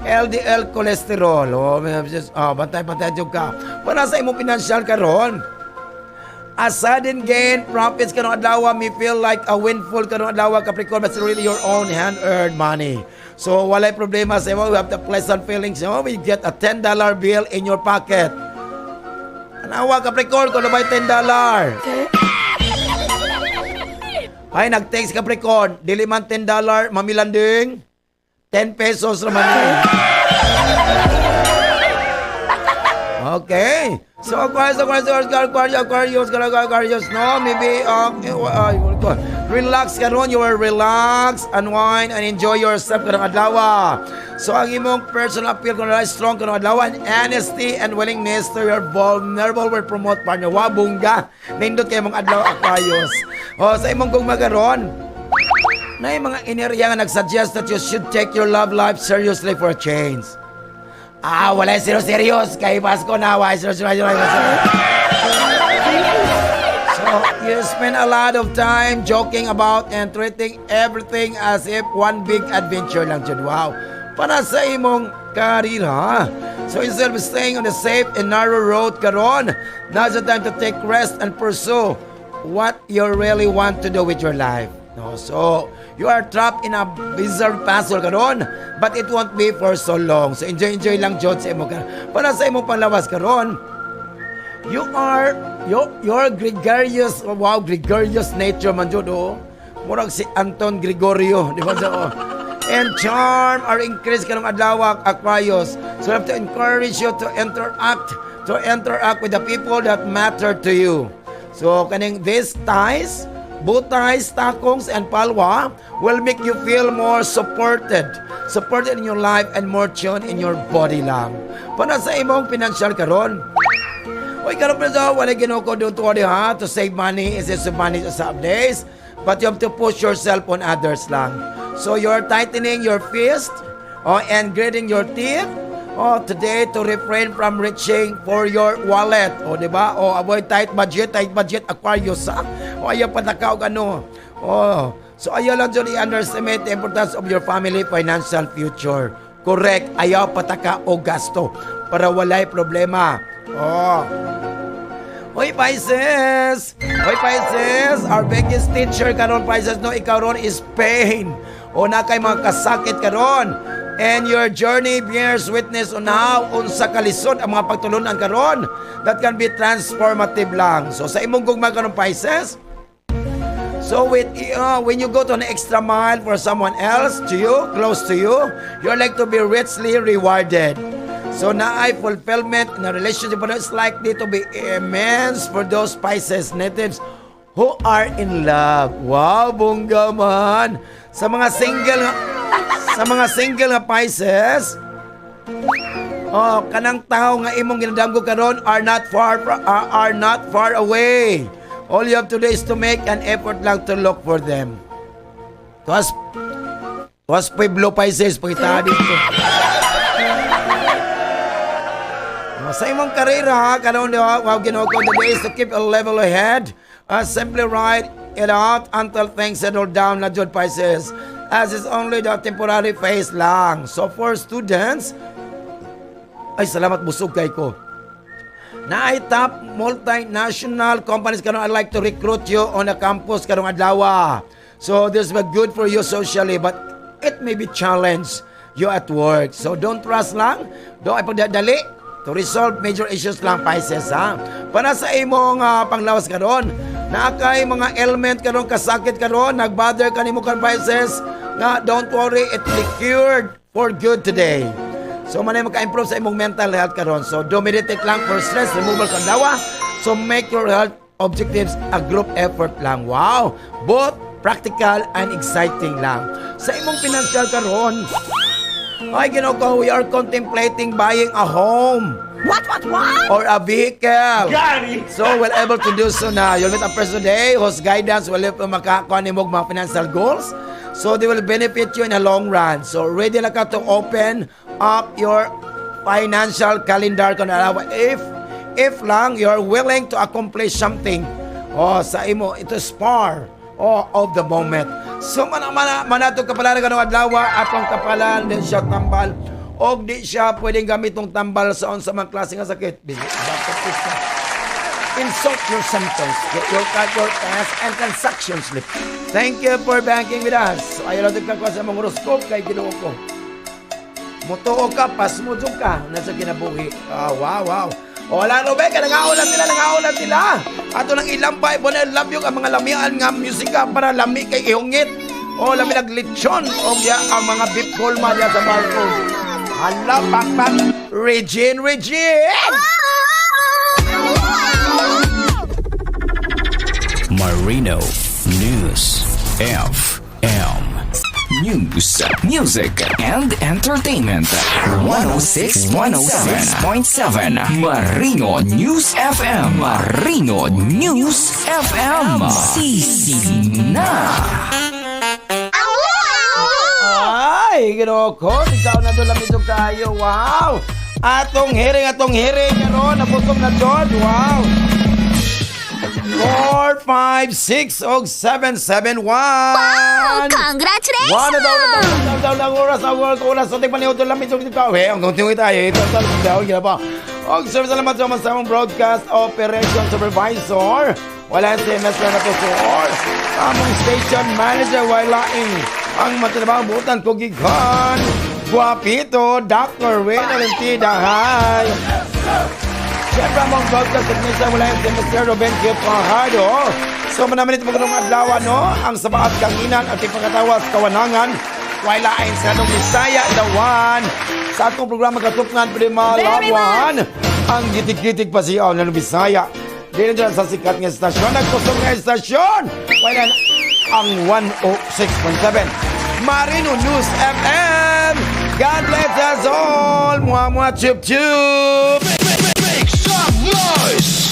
S5: LDL cholesterol. O, oh, bantay-bantay jud ka. Para sa imong financial karon, a sudden gain, profits karong adlaw may feel like a windfall karong adlaw, Capricorn, but it's really your own hand-earned money. So, walay problema sa imo. You have the pleasant feelings. You we get a $10 bill in your pocket. Anawa, Capricorn, kung ano $10? Ay, nag-text Capricorn, dili man $10, mamilanding, 10 pesos naman yun. Okay. So, Aquarius, Aquarius, Aquarius, Aquarius, Aquarius, Aquarius, no? Maybe, relax karon, you are relax, unwind, and enjoy yourself karong adlaw. So, ang imong personal appeal kung strong karong adlaw, and honesty and willingness to your vulnerable will promote partner. Wa, bongga. Nindot kay imong adlaw, Aquarius. O, sa imong gugma karon, na yung mga enerhiya nga nagsuggest that you should take your love life seriously for a change. Ah, wala serious serious. Kay Pasko na, wala serious serious. So, you spend a lot of time joking about and treating everything as if one big adventure lang dyan. Wow. Para sa imong career, ha? So, instead of staying on the safe and narrow road karon, now's the time to take rest and pursue what you really want to do with your life. No, so you are trapped in a bizarre puzzle karon, but it won't be for so long. So enjoy, enjoy lang jud sa imo karon. Para sa imong panglawas karon, You are your gregarious, wow, gregarious nature man jud, oh. Murag si Anton Gregorio, di ba sa, oh. And charm are increased karong adlaw, Aquarius. So I have to encourage you to interact with the people that matter to you. So kaning these ties, bow ties, takongs, and palwa will make you feel more supported in your life and more tuned in your body lang. Para sa imong financial karon, uy, karon pa sa wala Ginoo ko, don't worry ha, to save money is to manage sa days, but you have to push yourself on others lang. So you're tightening your fist, oh, and gritting your teeth, oh, today to refrain from reaching for your wallet. O, di ba? O, avoid tight budget, Aquarius, ha? O, ayaw pataka og ano. Oh, so ayaw lang dyan i-underestimate the importance of your family financial future. Correct, ayaw pataka o gasto para walay problema. Oh. Hoy Pisces! Hoy Pisces! Our biggest teacher karon, Pisces, no, ikaw ron is pain. O na kay mga kasakit karon. And your journey bears witness on how unsa kalisod ang mga pagtulunan karon that can be transformative lang. So sa imong gugma karon, Pisces, so with when you go to an extra mile for someone else to you, close to you, you're like to be richly rewarded. So naay fulfillment in a relationship, but it's likely to be immense for those Pisces natives who are in love. Wow, bongga man. Sa mga single nga Pisces, oh, kanang tao nga imong ginadamgo karon are not far away. All you have to do is to make an effort lang to look for them. Tuas Tuas Pueblo, Pisces, pakita dito. Oh, sa imong karera, karon di ba, wow, Ginoo ko, the day is to keep a level ahead. Simply ride it out until things settle down na jud, Pisces. As it's only the temporary phase lang. So for students, ay salamat, busog kay ko. Naay top multinational companies karon I'd like to recruit you on a campus karong adlaw. So this will be good for you socially, but it may be challenge you at work. So don't trust lang, don't ay pagdadali to resolve major issues lang, Pisces, ha. Para sa imong panglawas karon, naa kay mga ailment karon, kasakit karon, nagbother kanimo karon, Pisces, nga don't worry, it will be cured for good today. So manay maka-improve sa imong mental health karon. So do meditate lang for stress removal kandawa. So make your health objectives a group effort lang. Wow! Both practical and exciting lang. Sa imong financial karon, ay Ginoo ko, we are contemplating buying a home
S4: What?
S5: Or a vehicle. So, we're able to do so na. You'll meet a person today whose guidance will help you makakuha nimo og mga financial goals. So, they will benefit you in the long run. So, ready na ka to open up your financial calendar kung alawa. If lang you're willing to accomplish something, oh, sa imo, ito spar, oh, of the moment. So, mana mana manato kapalaran kanong adlaw, atong kapalan din siya tambal og di siya pwedeng gamitong tambal sa unsa man klase nga sakit. Insult your symptoms, get your cut your task and transaction slip. Thank you for banking with us. So, ayaw lang ka sa mga horoscope kay Ginoo ko. Mutuo ka, pasmo jud ka nasa kinabuhi. Ah, wow. O, wala no ba? Nangaon sila, nangaon sila. Ato nang ilambay, bon, I love you ang mga lamian nga musika para lami kay ihungit. O, lami naglitsyon. O, ya, ang mga beef golma diya sa barko. Hala, pakpak. Regine, Regine!
S7: Marino News FM. News, music, and entertainment. 106 106.7 Marino News FM. Marino News FM. Sisig na.
S5: Ay, Ginoo ko, ikaw na doon lamig kayo. Wow! Atong hearing, ano, nabusog na George. Wow! 4, 5, 6, og 7, 7, 1.
S3: Wow! Congratulations!
S5: One daw daw daw daw lang oras ang oras oras sa ating panihod lamig sa ka. Eh, ang kunti tayo ito sa daw gina pa. Og service salamat sa among broadcast operation supervisor. Wala si Mr. Natusor. Among station manager wala laing ang matinabang butan ko gikan. Guapito, Dr. Wayne Valentida. Hi. Siyempre, among broadcast technician, wala yung si Mr. Ruben Q. Fajardo. So, manaman ito magandang adlaw, no? Ang sabaat kanginan at ipagkatawas kawanangan. Wala lain sa anong Bisaya, the one. Sa atong programa Katupngan Prima
S4: Very
S5: Lawan, ang gitik-gitik pa siya ng Bisaya. Dito dyan sa sikat nga estasyon, nagkusog nga estasyon. Wala ang 106.7 Marino News FM. God bless us all. Mua mua chup chup.
S7: Make some noise!